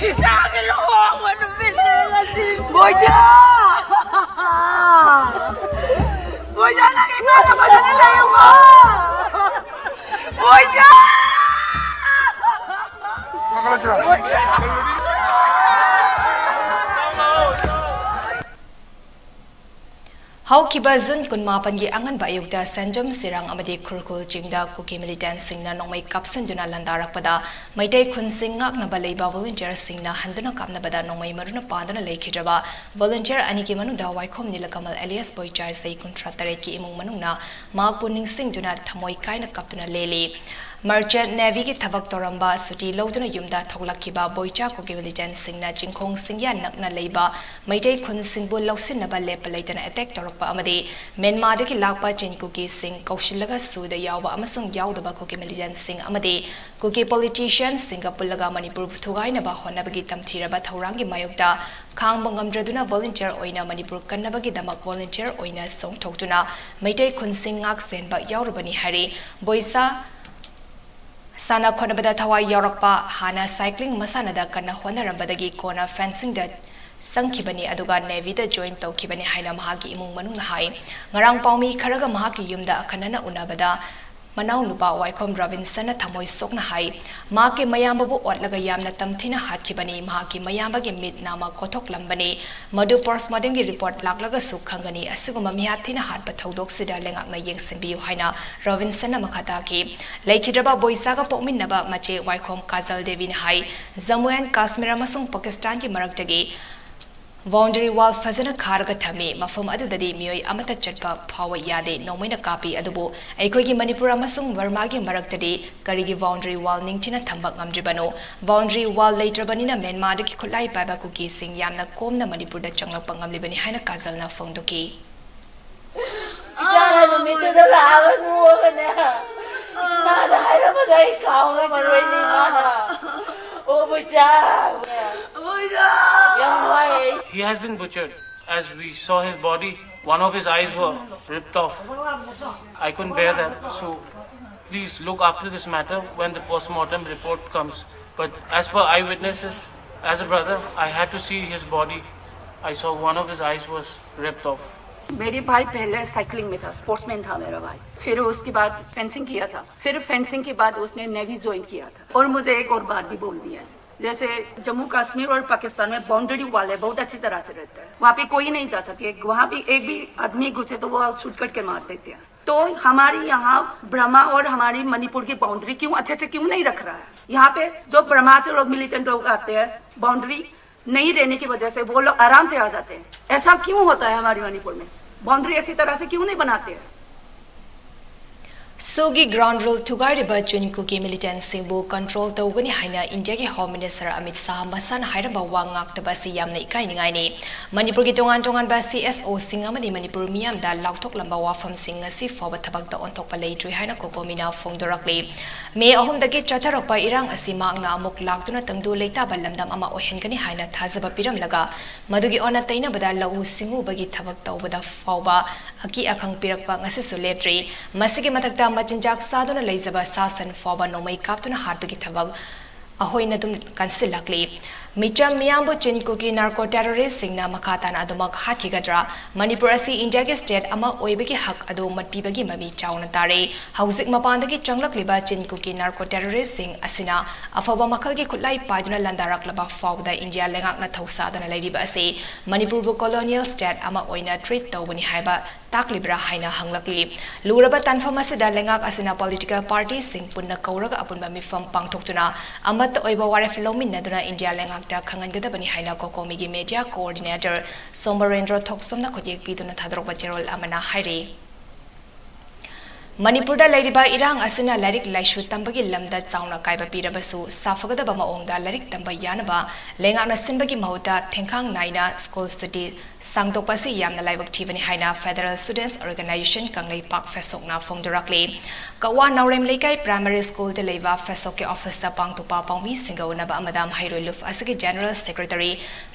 ꯏꯆꯥꯒꯤ ꯂꯨꯍꯣꯡꯕ ꯅꯨꯃꯤꯠꯅꯦ ꯉꯁꯤ꯫ ꯕꯣꯏꯆꯥ! ꯕꯣꯏꯆꯥ, ꯅꯪ ꯏꯃꯥꯒ ꯐꯖꯅ ꯂꯩꯌꯨꯀꯣ꯫ ꯕꯣꯏꯆꯥ! ꯍꯧꯈꯤꯕ ꯖꯨꯟ ꯀꯨꯟꯃꯥꯄꯟꯒꯤ ꯑꯉꯟꯕ ꯑꯌꯨꯛꯇ ꯁꯦꯟꯖꯝ ꯁꯤꯔꯥꯡ ꯑꯃꯗꯤ ꯈꯨꯔꯈꯨꯜ ꯆꯤꯡꯗ ꯀꯨꯀꯤ ꯃꯤꯂꯤꯇꯦꯟꯁꯤꯡꯅ ꯅꯣꯡꯃꯩ ꯀꯥꯞꯁꯤꯟꯗꯨꯅ ꯂꯥꯟꯗꯥꯔꯛꯄꯗ ꯃꯩꯇꯩ ꯈꯨꯟꯁꯤꯡ ꯉꯥꯛꯅꯕ ꯂꯩꯕ ꯚꯣꯂꯨꯟꯇꯤꯌꯔꯁꯤꯡꯅ ꯍꯟꯗꯨꯅ ꯀꯥꯞꯅꯕꯗ ꯅꯣꯡꯃꯩ ꯃꯔꯨꯅ ꯄꯥꯟꯗꯨꯅ ꯂꯩꯈꯤꯗ꯭ꯔꯕ ꯚꯣꯂꯨꯟꯇꯤꯌꯔ ꯑꯅꯤꯒꯤ ꯃꯅꯨꯡꯗ ꯋꯥꯏꯈꯣꯝ ꯅꯤꯂꯀꯃꯜ ꯑꯦꯂꯤꯌꯥꯁ ꯕꯣꯏꯆꯥꯏ ꯆꯍꯤ ꯀꯨꯟꯊ꯭ꯔꯥ ꯇꯔꯦꯠꯀꯤ ꯏꯃꯨꯡ ꯃꯅꯨꯡꯅ ꯃꯍꯥꯛꯄꯨ ꯅꯤꯡꯁꯤꯡꯗꯨꯅ ꯊꯃꯣꯏ ꯀꯥꯏꯅ ꯀꯞꯇꯨꯅ ꯂꯦꯜꯂꯤ꯫ Merchant Navy ꯒꯤ ꯊꯕꯛ ꯇꯧꯔꯝꯕ ꯁꯨꯇꯤ ꯂꯧꯗꯨꯅ ꯌꯨꯝꯗ ꯊꯣꯛꯂꯛꯈꯤꯕ ꯕꯣꯏꯆꯥ ꯀꯨꯀꯤ militant ꯁꯤꯡꯅ ꯆꯤꯡꯈꯣꯡ ꯆꯤꯡꯌꯥ ꯅꯛꯅ ꯂꯩꯕ ꯃꯩꯇꯩ ꯈꯨꯟꯁꯤꯡꯕꯨ ꯂꯧꯁꯤꯟꯅꯕ ꯂꯦꯞꯄ ꯂꯩꯇꯅ attack ꯇꯧꯔꯛꯄ ꯑꯃꯗꯤ ꯃ꯭ꯌꯥꯟꯃꯥꯔꯗꯒꯤ ꯂꯥꯛꯄ ꯆꯤꯟ ꯀꯨꯀꯤꯁꯤꯡ ꯀꯧꯁꯤꯜꯂꯒ ꯁꯨꯗ ꯌꯥꯎꯕ ꯑꯃꯁꯨꯡ ꯌꯥꯎꯗꯕ ꯀꯨꯀꯤ militant ꯁꯤꯡ ꯑꯃꯗꯤ ꯀꯨꯀꯤ politician ꯁꯤꯡꯒ ꯄꯨꯜꯂꯒ ꯃꯅꯤꯄꯨꯔꯕꯨ ꯊꯨꯒꯥꯏꯅꯕ ꯍꯣꯠꯅꯕꯒꯤ ꯇꯝꯊꯤꯔꯕ ꯊꯧꯔꯥꯡꯒꯤ ꯃꯥꯌꯣꯛꯇ ꯈꯥꯡꯕ ꯉꯝꯗ꯭ꯔꯗꯨꯅ volunteer ꯑꯣꯏꯅ ꯃꯅꯤꯄꯨꯔ ꯀꯟꯅꯕꯒꯤꯗꯃꯛ volunteer ꯑꯣꯏꯅ ꯆꯣꯡꯊꯣꯛꯇꯨꯅ ꯃꯩꯇꯩ ꯈꯨꯟꯁꯤꯡ ꯉꯥꯛ ꯁꯦꯟꯕ ꯌꯥꯎꯔꯕꯅꯤ ꯍꯥꯏꯔꯤ꯫ ꯕꯣꯏꯆꯥ ꯁꯥꯟꯅ ꯈꯣꯠꯅꯕꯗ ꯊꯋꯥꯏ ꯌꯥꯎꯔꯛꯄ, ꯍꯥꯟꯅ cycling ꯃꯁꯥꯟꯅꯗ ꯀꯟꯅ ꯍꯣꯠꯅꯔꯝꯕꯗꯒꯤ ꯀꯣꯟꯅ fencing ꯗ ꯆꯪꯈꯤꯕꯅꯤ, ꯑꯗꯨꯒ Navy ꯗ join ꯇꯧꯈꯤꯕꯅꯤ ꯍꯥꯏꯅ ꯃꯍꯥꯛꯀꯤ ꯏꯃꯨꯡ ꯃꯅꯨꯡꯅ ꯍꯥꯏ꯫ ꯉꯔꯥꯡ ꯄꯥꯎꯃꯤ ꯈꯔꯒ ꯃꯍꯥꯛꯀꯤ ꯌꯨꯝꯗ ꯑꯈꯟꯅꯅ ꯎꯅꯕꯗ ꯃꯅꯥꯎꯅꯨꯄꯥ ꯋꯥꯏꯈꯣꯝ ꯔꯣꯕꯤꯟꯁꯟꯅ ꯊꯃꯣꯏ ꯁꯣꯛꯅ ꯍꯥꯏ, ꯃꯍꯥꯛꯀꯤ ꯃꯌꯥꯝꯕꯕꯨ ꯑꯣꯠꯂꯒ ꯌꯥꯝꯅ ꯇꯝꯊꯤꯅ ꯍꯥꯠꯈꯤꯕꯅꯤ꯫ ꯃꯍꯥꯛꯀꯤ ꯃꯌꯥꯝꯕꯒꯤ ꯃꯤꯠ ꯅꯥꯃ ꯀꯣꯊꯣꯛꯂꯝꯕꯅꯤ꯫ ꯃꯗꯨ postmortem ꯒꯤ report ꯂꯥꯛꯂꯒꯁꯨ ꯈꯪꯒꯅꯤ꯫ ꯑꯁꯤꯒꯨꯝꯕ ꯃꯤꯍꯥꯠ ꯊꯤꯅ ꯍꯥꯠꯄ ꯊꯧꯗꯣꯛꯁꯤꯗ ꯂꯩꯉꯥꯛꯅ ꯌꯦꯡꯁꯤꯟꯕꯤꯌꯨ ꯍꯥꯏꯅ ꯔꯣꯕꯤꯟꯁꯟꯅ ꯃꯈꯥ ꯇꯥꯈꯤ꯫ ꯂꯩꯈꯤꯗ꯭ꯔꯕ ꯕꯣꯏꯆꯥꯒ ꯄꯣꯛꯃꯤꯟꯅꯕ ꯃꯆꯦ ꯋꯥꯏꯈꯣꯝ ꯀꯥꯖꯜ ꯗꯦꯕꯤꯅ ꯍꯥꯏ, ꯖꯝꯃꯨ ꯑꯦꯟ ꯀꯥꯁꯃꯤꯔ ꯑꯃꯁꯨꯡ ꯄꯥꯀꯤꯁꯇꯥꯟꯒꯤ ꯃꯔꯛꯇꯒꯤ boundary wall ꯐꯖꯅ ꯈꯥꯔꯒ ꯊꯝꯃꯤ꯫ ꯃꯐꯝ ꯑꯗꯨꯗꯗꯤ ꯃꯤꯑꯣꯏ ꯑꯃꯠꯇ ꯆꯠꯄ ꯐꯥꯎꯕ ꯌꯥꯗꯦ꯫ ꯅꯣꯡꯃꯩꯅ ꯀꯥꯞꯄꯤ, ꯑꯗꯨꯕꯨ ꯑꯩꯈꯣꯏꯒꯤ ꯃꯅꯤꯄꯨꯔ ꯑꯃꯁꯨꯡ ꯕꯔꯃꯥꯒꯤ ꯃꯔꯛꯇꯗꯤ ꯀꯔꯤꯒꯤ boundary wall ꯅꯤꯡꯊꯤꯅ ꯊꯝꯕ ꯉꯝꯗ꯭ꯔꯤꯕꯅꯣ? Boundary wall ꯂꯩꯇ꯭ꯔꯕꯅꯤꯅ ꯃ꯭ꯌꯥꯟꯃꯥꯔꯗꯒꯤ ꯈꯨꯠꯂꯥꯏ ꯄꯥꯏꯕ ꯀꯨꯀꯤꯁꯤꯡ ꯌꯥꯝꯅ ꯀꯣꯝꯅ ꯃꯅꯤꯄꯨꯔꯗ ꯆꯪꯂꯛꯄ ꯉꯝꯂꯤꯕꯅꯤ ꯍꯥꯏꯅ ꯀꯥꯖꯜꯅ ꯐꯣꯡꯗꯣꯛꯈꯤ꯫ ꯏꯆꯥꯅ ꯅꯨꯃꯤꯠꯇꯨꯗ ꯂꯥꯛꯑꯒ ꯅꯣꯛꯑꯒꯅꯦ, ꯏꯃꯥꯗ ꯍꯥꯏꯔꯝꯕꯗꯣ ꯑꯩ ꯀꯥꯎ ꯉꯝꯃꯔꯣꯏꯅꯦ ꯏꯃꯥꯅ꯫ ꯑꯣ ꯕꯣꯏꯆꯥ, ꯌꯥꯝ ꯋꯥꯏ꯫ He has been butchered. As we saw his body, one of his eyes were ripped off. I couldn't bear that. So please look after this matter when the postmortem report comes. But as per eyewitnesses, as a brother, I had to see his body. I saw one of his eyes was ripped off. मेरे भाई पहले cycling में था, sportsman था मेरा भाई। फिर उसके बाद fencing किया था, फिर fencing के बाद उसने Navy join किया था। और मुझे एक और बात भी बोलनी है, जैसे जम्मू कश्मीर और पाकिस्तान में boundary wall है, बहुत अच्छी तरह से रहता है, वहाँ पे कोई नहीं जा सके, वहाँ पे एक भी आदमी घुसे तो वो shoot करके मार देते हैं। तो हमारे यहाँ बर्मा और हमारी मणिपुर की boundary क्यों अच्छे से क्यों नहीं रख रहा है? यहाँ पे जो बर्मा से लोग, militant लोग आते हैं, boundary नहीं रहने की वजह से वो लोग आराम से आ जाते हैं। ऐसा क्यों होता है हमारे मणिपुर में? Boundary ऐसी तरह से क्यों नहीं बनाते हैं? ꯁꯨꯒꯤ ground rule ꯊꯨꯒꯥꯏꯔꯤꯕ ꯆꯤꯟ ꯀꯨꯀꯤ militantꯁꯤꯡꯕꯨ control ꯇꯧꯒꯅꯤ ꯍꯥꯏꯅ ꯏꯟꯗꯤꯌꯥꯒꯤ Home Minister ꯑꯃꯤꯠ ꯁꯥꯍ ꯃꯁꯥꯅ ꯍꯥꯏꯔꯝꯕ ꯋꯥ ꯉꯥꯛꯇꯕ ꯑꯁꯤ ꯌꯥꯝꯅ ꯏꯀꯥꯏꯅꯤꯡꯉꯥꯏꯅꯤ꯫ ꯃꯅꯤꯄꯨꯔꯒꯤ ꯇꯣꯉꯥꯟ ꯇꯣꯉꯥꯟꯕ CSOꯁꯤꯡ ꯑꯃꯗꯤ ꯃꯅꯤꯄꯨꯔ ꯃꯤꯌꯥꯝꯗ ꯂꯥꯎꯊꯣꯛꯂꯝꯕ ꯋꯥꯐꯝꯁꯤꯡ ꯉꯁꯤ ꯐꯥꯎꯕ ꯊꯕꯛꯇ ꯑꯣꯟꯊꯣꯛꯄ ꯂꯩꯇ꯭ꯔꯤ ꯍꯥꯏꯅ COCOMIꯅ ꯐꯣꯡꯗꯣꯔꯛꯂꯤ꯫ ꯃꯦ ꯑꯍꯨꯝꯗꯒꯤ ꯆꯠꯊꯔꯛꯄ ꯏꯔꯥꯡ ꯑꯁꯤ ꯃꯍꯥꯛꯅ ꯑꯃꯨꯛ ꯂꯥꯛꯇꯨꯅ ꯇꯪꯗꯨ ꯂꯩꯇꯥꯕ ꯂꯝꯗꯝ ꯑꯃ ꯑꯣꯏꯍꯟꯒꯅꯤ ꯍꯥꯏꯅ ꯊꯥꯖꯕ ꯄꯤꯔꯝꯂꯒ, ꯃꯗꯨꯒꯤ ꯑꯣꯟꯅ ꯇꯩꯅꯕꯗ ꯂꯧꯎ ꯁꯤꯡꯎꯕꯒꯤ ꯊꯕꯛ ꯇꯧꯕꯗ ꯐꯥꯎꯕ ꯑꯀꯤ ꯑꯈꯪ ꯄꯤꯔꯛꯄ ꯉꯁꯤꯁꯨ ꯂꯦꯞꯇ꯭ꯔꯤ꯫ ꯃꯁꯤꯒꯤ ꯃꯊꯛꯇ ꯃꯆꯤꯟꯖꯥꯛ ꯆꯥꯗꯨꯅ ꯂꯩꯖꯕ ꯁꯥ ꯁꯟ ꯐꯥꯎꯕ ꯅꯣꯡꯃꯩ ꯀꯥꯞꯇꯨꯅ ꯍꯥꯠꯄꯒꯤ ꯊꯕꯛ ꯑꯍꯣꯏꯅ ꯑꯗꯨꯝ ꯀꯟꯁꯤꯜꯂꯛꯂꯤ꯫ ꯃꯤꯆꯝ ꯃꯤꯌꯥꯝꯕꯨ ꯆꯤꯟ ꯀꯨꯀꯤ narco terroristꯁꯤꯡꯅ ꯃꯈꯥ ꯇꯥꯅ ꯑꯗꯨꯃꯛ ꯍꯥꯠꯈꯤꯒꯗ꯭ꯔꯥ? ꯃꯅꯤꯄꯨꯔ ꯑꯁꯤ ꯏꯟꯗꯤꯌꯥꯒꯤ state ꯑꯃ ꯑꯣꯏꯕꯒꯤ ꯍꯛ ꯑꯗꯨ ꯃꯠꯄꯤꯕꯒꯤ ꯃꯃꯤ ꯆꯥꯎꯅ ꯇꯥꯔꯦ꯫ ꯍꯧꯖꯤꯛ ꯃꯄꯥꯟꯗꯒꯤ ꯆꯪꯂꯛꯂꯤꯕ ꯆꯤꯟ ꯀꯨꯀꯤ narco terroristꯁꯤꯡ ꯑꯁꯤꯅ ꯑꯐꯕ ꯃꯈꯜꯒꯤ ꯈꯨꯠꯂꯥꯏ ꯄꯥꯏꯗꯨꯅ ꯂꯥꯟꯗꯥꯔꯛꯂꯕ ꯐꯥꯎꯕꯗ ꯏꯟꯗꯤꯌꯥ ꯂꯩꯉꯥꯛꯅ ꯊꯧꯁꯥꯗꯅ ꯂꯩꯔꯤꯕ ꯑꯁꯤ ꯃꯅꯤꯄꯨꯔꯕꯨ colonial state ꯑꯃ ꯑꯣꯏꯅ treat ꯇꯧꯕꯅꯤ ꯍꯥꯏꯕ ꯇꯥꯛꯂꯤꯕ꯭ꯔꯥ ꯍꯥꯏꯅ ꯍꯪꯂꯛꯂꯤ꯫ ꯂꯨꯔꯕ ꯇꯥꯟꯐꯝ ꯑꯁꯤꯗ ꯂꯩꯉꯥꯛ ꯑꯁꯤꯅ political partyꯁꯤꯡ ꯄꯨꯟꯅ ꯀꯧꯔꯒ ꯑꯄꯨꯟꯕ ꯃꯤꯐꯝ ꯄꯥꯡꯊꯣꯛꯇꯨꯅ ꯑꯃꯠꯇ ꯑꯣꯏꯕ ꯋꯥꯔꯦꯞ ꯂꯧꯃꯤꯟꯅꯗꯨꯅ ꯏꯟꯗꯤꯌꯥ ꯂꯩꯉꯥꯛꯇ ꯈꯪꯍꯟꯒꯗꯕꯅꯤ ꯍꯥꯏꯅ COCOMIꯒꯤ media coordinator ꯁꯣꯃꯔꯦꯟꯗ꯭ꯔꯣ ꯊꯣꯛꯆꯣꯝꯅ ꯈꯨꯠꯌꯦꯛ ꯄꯤꯗꯨꯅ ꯊꯥꯗꯣꯔꯛꯄ ꯆꯦꯔꯣꯜ ꯑꯃꯅ ꯍꯥꯏꯔꯤ꯫ ꯃꯅꯤꯄꯨꯔꯗ ꯂꯩꯔꯤꯕ ꯏꯔꯥꯡ ꯑꯁꯤꯅ ꯂꯥꯏꯔꯤꯛ ꯂꯥꯏꯁꯨ ꯇꯝꯕꯒꯤ ꯂꯝꯗ ꯆꯥꯎꯅ ꯑꯀꯥꯏꯕ ꯄꯤꯔꯕꯁꯨ, ꯁꯥꯐꯒꯗꯕ ꯃꯑꯣꯡꯗ ꯂꯥꯏꯔꯤꯛ ꯇꯝꯕ ꯌꯥꯅꯕ ꯂꯩꯉꯥꯛꯅ ꯁꯤꯟꯕꯒꯤ ꯃꯍꯨꯠꯇ ꯊꯦꯡꯈꯥꯡ ꯅꯥꯏꯅ school ꯁꯨꯇꯤ ꯁꯥꯡꯗꯣꯛꯄ ꯑꯁꯤ ꯌꯥꯝꯅ ꯂꯥꯏꯕꯛ ꯊꯤꯕꯅꯤ ꯍꯥꯏꯅ Federal Students Organisation ꯀꯪꯂꯩꯄꯥꯛ ꯐꯦꯁꯣꯛꯅ ꯐꯣꯡꯗꯣꯔꯛꯂꯤ꯫ ꯀꯛꯋꯥ ꯅꯥꯎꯔꯦꯝ ꯂꯩꯀꯥꯏ primary schoolꯗ ꯂꯩꯕ ꯐꯦꯁꯣꯛꯀꯤ officeꯇ ꯄꯥꯡꯊꯣꯛꯄ ꯄꯥꯎꯃꯤꯁꯤꯡꯒ ꯎꯅꯕ ꯑꯃꯗ ꯃꯍꯩꯔꯣꯏ ꯂꯨꯞ ꯑꯁꯤꯒꯤ general secretary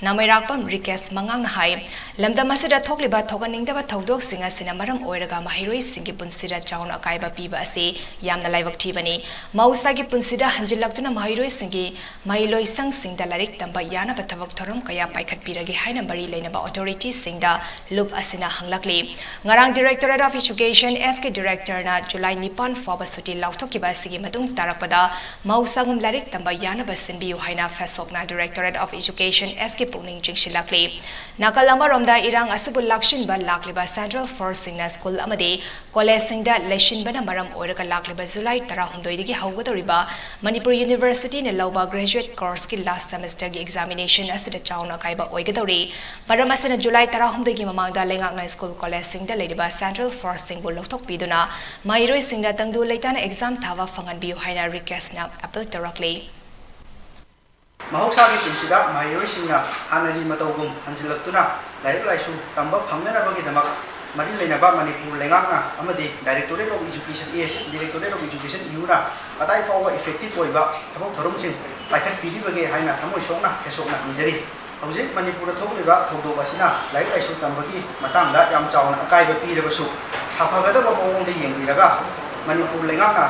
ꯅꯥꯃꯩꯔꯥꯛꯄꯝ ꯔꯤꯀꯦꯁ ꯃꯉꯥꯡꯅ ꯍꯥꯏ, ꯂꯝꯗꯝ ꯑꯁꯤꯗ ꯊꯣꯛꯂꯤꯕ ꯊꯣꯛꯍꯟꯅꯤꯡꯗꯕ ꯊꯧꯗꯣꯛꯁꯤꯡ ꯑꯁꯤꯅ ꯃꯔꯝ ꯑꯣꯏꯔꯒ ꯃꯍꯩꯔꯣꯏꯁꯤꯡꯒꯤ ꯄꯨꯟꯁꯤꯗ ꯆꯥꯎꯅ ꯑꯀꯥꯏꯕ ꯄꯤꯕ ꯑꯁꯤ ꯌꯥꯝꯅ ꯂꯥꯏꯕꯛ ꯊꯤꯕꯅꯤ꯫ ꯃꯍꯧꯁꯥꯒꯤ ꯄꯨꯟꯁꯤꯗ ꯍꯟꯖꯤꯜꯂꯛꯇꯨꯅ ꯃꯍꯩꯔꯣꯏꯁꯤꯡꯒꯤ ꯃꯍꯩꯂꯣꯏꯁꯪꯁꯤꯡꯗ ꯂꯥꯏꯔꯤꯛ ꯇꯝꯕ ꯌꯥꯅꯕ ꯊꯕꯛ ꯊꯧꯔꯝ ꯀꯌꯥ ꯄꯥꯏꯈꯠꯄꯤꯔꯒꯦ ꯍꯥꯏꯅ ꯃꯔꯤ ꯂꯩꯅꯕ authorityꯁꯤꯡꯗ ꯂꯨꯞ ꯑꯁꯤꯅ ꯍꯪꯂꯛꯂꯤ꯫ ꯉꯔꯥꯡ Directorate of Education, S K directorꯅ July ꯅꯤꯄꯥꯟ ꯐꯥꯎꯕ ꯁꯨꯇꯤ ꯂꯥꯎꯊꯣꯛꯈꯤꯕ ꯑꯁꯤꯒꯤ ꯃꯇꯨꯡ ꯇꯥꯔꯛꯄꯗ ꯃꯍꯧꯁꯥꯒꯨꯝ ꯂꯥꯏꯔꯤꯛ ꯇꯝꯕ ꯌꯥꯅꯕ ꯁꯤꯟꯕꯤꯌꯨ ꯍꯥꯏꯅ ꯐꯦꯁꯣꯛꯅ Directorate of Education, S K ꯄꯨꯛꯅꯤꯡ ꯆꯤꯡꯁꯤꯜꯂꯛꯂꯤ꯫ ꯅꯥꯀꯜ ꯑꯃꯔꯣꯝꯗ ꯏꯔꯥꯡ ꯑꯁꯤꯕꯨ ꯂꯥꯛꯁꯤꯟꯕ ꯂꯥꯛꯂꯤꯕ central forceꯁꯤꯡꯅ school ꯑꯃꯗꯤ collegeꯁꯤꯡꯗ ꯂꯩꯁꯤꯟꯕꯅ ꯃꯔꯝ ꯑꯣꯏꯔꯒ ꯂꯥꯛꯂꯤꯕ July ꯇꯔꯥꯍꯨꯝꯗꯣꯏꯗꯒꯤ ꯍꯧꯒꯗꯧꯔꯤꯕ ꯃꯅꯤꯄꯨꯔ Universityꯅ ꯂꯧꯕ graduate courseꯀꯤ last semesterꯒꯤ examination ꯑꯁꯤꯗ ꯆꯥꯎꯅ ꯑꯀꯥꯏꯕ ꯑꯣꯏꯒꯗꯧꯔꯤ꯫ ꯃꯔꯝ ꯑꯁꯤꯅ ꯖꯨꯂꯥꯏ ꯇꯔꯥꯍꯨꯝꯗꯣꯏꯒꯤ ꯃꯃꯥꯡꯗ ꯂꯩꯉꯥꯛꯅ ꯁ꯭ꯀꯨꯜ ꯀꯣꯂꯦꯖꯁꯤꯡꯗ ꯂꯩꯔꯤꯕ ꯁꯦꯟꯇ꯭ꯔꯦꯜ ꯐꯣꯔꯁꯁꯤꯡꯕꯨ ꯂꯧꯊꯣꯛꯄꯤꯗꯨꯅ ꯃꯍꯩꯔꯣꯏꯁꯤꯡꯅ ꯇꯪꯗꯨ ꯂꯩꯇꯥꯅ ꯑꯦꯛꯖꯥꯝ ꯊꯥꯕ ꯐꯪꯍꯟꯕꯤꯌꯨ ꯍꯥꯏꯅ ꯔꯤꯀ꯭ꯋꯦꯁꯅ ꯑꯄꯤꯜ ꯇꯧꯔꯛꯂꯤ꯫ ꯃꯍꯧꯁꯥꯒꯤ ꯄꯨꯟꯁꯤꯗ ꯃꯍꯩꯔꯣꯏꯁꯤꯡꯅ ꯍꯥꯟꯅꯒꯤ ꯃꯇꯧꯒꯨꯝ ꯍꯟꯖꯤꯜꯂꯛꯇꯨꯅ ꯂꯥꯏꯔꯤꯛ ꯂꯥꯏꯁꯨ ꯇꯝꯕ ꯐꯪꯅꯅꯕꯒꯤꯗꯃꯛ ꯃꯔꯤ ꯂꯩꯅꯕ ꯃꯅꯤꯄꯨꯔ ꯂꯩꯉꯥꯛꯅ ꯑꯃꯗꯤ Directorate of Education, A S, Directorate of Education, ꯏꯌꯨꯅ ꯀꯗꯥꯏ ꯐꯥꯎꯕ effective ꯑꯣꯏꯕ ꯊꯕꯛ ꯊꯧꯔꯝꯁꯤꯡ ꯄꯥꯏꯈꯠꯄꯤꯔꯤꯕꯒꯦ ꯍꯥꯏꯅ ꯊꯃꯣꯏ ꯁꯣꯛꯅ ꯍꯦꯁꯣꯛꯅ ꯍꯪꯖꯔꯤ꯫ ꯍꯧꯖꯤꯛ ꯃꯅꯤꯄꯨꯔꯗ ꯊꯣꯛꯂꯤꯕ ꯊꯧꯗꯣꯛ ꯑꯁꯤꯅ ꯂꯥꯏꯔꯤꯛ ꯂꯥꯏꯁꯨ ꯇꯝꯕꯒꯤ ꯃꯇꯥꯡꯗ ꯌꯥꯝ ꯆꯥꯎꯅ ꯑꯀꯥꯏꯕ ꯄꯤꯔꯕꯁꯨ, ꯁꯥꯐꯒꯗꯕ ꯃꯑꯣꯡꯗ ꯌꯦꯡꯕꯤꯔꯒ ꯃꯅꯤꯄꯨꯔ ꯂꯩꯉꯥꯛꯅ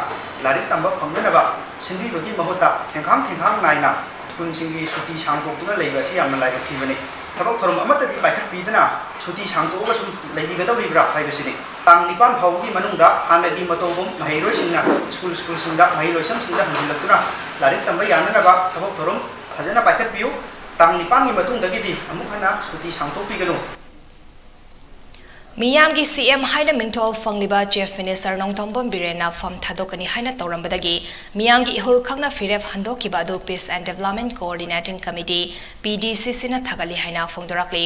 ꯂꯥꯏꯔꯤꯛ ꯇꯝꯕ ꯐꯪꯅꯅꯕ ꯁꯤꯟꯕꯤꯕꯒꯤ ꯃꯍꯨꯠꯇ ꯊꯦꯡꯈꯥꯡ ꯊꯦꯡꯈꯥꯡ ꯅꯥꯏꯅ ꯁ꯭ꯀꯨꯜꯁꯤꯡꯒꯤ ꯁꯨꯇꯤ ꯁꯥꯡꯗꯣꯛꯇꯨꯅ ꯂꯩꯕ ꯑꯁꯤ ꯌꯥꯝꯅ ꯂꯥꯏꯕꯛ ꯊꯤꯕꯅꯤ꯫ ꯊꯕꯛ ꯊꯧꯔꯝ ꯑꯃꯠꯇꯗꯤ ꯄꯥꯏꯈꯠꯄꯤꯗꯅ ꯁꯨꯇꯤ ꯁꯥꯡꯗꯣꯛꯑꯒ ꯁꯨꯝ ꯂꯩꯕꯤꯒꯗꯧꯔꯤꯕ꯭ꯔꯥ ꯍꯥꯏꯕꯁꯤꯅꯤ꯫ ꯇꯥꯡ ꯅꯤꯄꯥꯟ ꯐꯥꯎꯕꯒꯤ ꯃꯅꯨꯡꯗ ꯍꯥꯟꯅꯒꯤ ꯃꯇꯧꯒꯨꯝ ꯃꯍꯩꯔꯣꯏꯁꯤꯡꯅ ꯁ꯭ꯀꯨꯜ ꯁ꯭ꯀꯨꯜꯁꯤꯡꯗ, ꯃꯍꯩꯂꯣꯏꯁꯪꯁꯤꯡꯗ ꯍꯟꯖꯤꯜꯂꯛꯇꯨꯅ ꯂꯥꯏꯔꯤꯛ ꯇꯝꯕ ꯌꯥꯅꯅꯕ ꯊꯕꯛ ꯊꯧꯔꯝ ꯐꯖꯅ ꯄꯥꯏꯈꯠꯄꯤꯌꯨ꯫ ꯇꯥꯡ ꯅꯤꯄꯥꯟꯒꯤ ꯃꯇꯨꯡꯗꯒꯤꯗꯤ ꯑꯃꯨꯛ ꯍꯟꯅ ꯁꯨꯇꯤ ꯁꯥꯡꯗꯣꯛꯄꯤꯒꯅꯨ꯫ ꯃꯤꯌꯥꯝꯒꯤ ꯁꯤ ꯑꯦꯝ ꯍꯥꯏꯅ ꯃꯤꯡꯊꯣꯜ ꯐꯪꯂꯤꯕ ꯆꯤꯐ ꯃꯤꯅꯤꯁꯇꯔ ꯅꯣꯡꯊꯣꯝꯕꯝ ꯕꯤꯔꯦꯟꯅ ꯐꯝ ꯊꯥꯗꯣꯛꯀꯅꯤ ꯍꯥꯏꯅ ꯇꯧꯔꯝꯕꯗꯒꯤ ꯃꯤꯌꯥꯝꯒꯤ ꯏꯍꯨꯜ ꯈꯪꯅ ꯐꯤꯔꯦꯞ ꯍꯟꯗꯣꯛꯈꯤꯕ ꯑꯗꯨ Peace and Development Coordinating Committee, P D C C ꯅ ꯊꯥꯒꯠꯂꯤ ꯍꯥꯏꯅ ꯐꯣꯡꯗꯣꯔꯛꯂꯤ꯫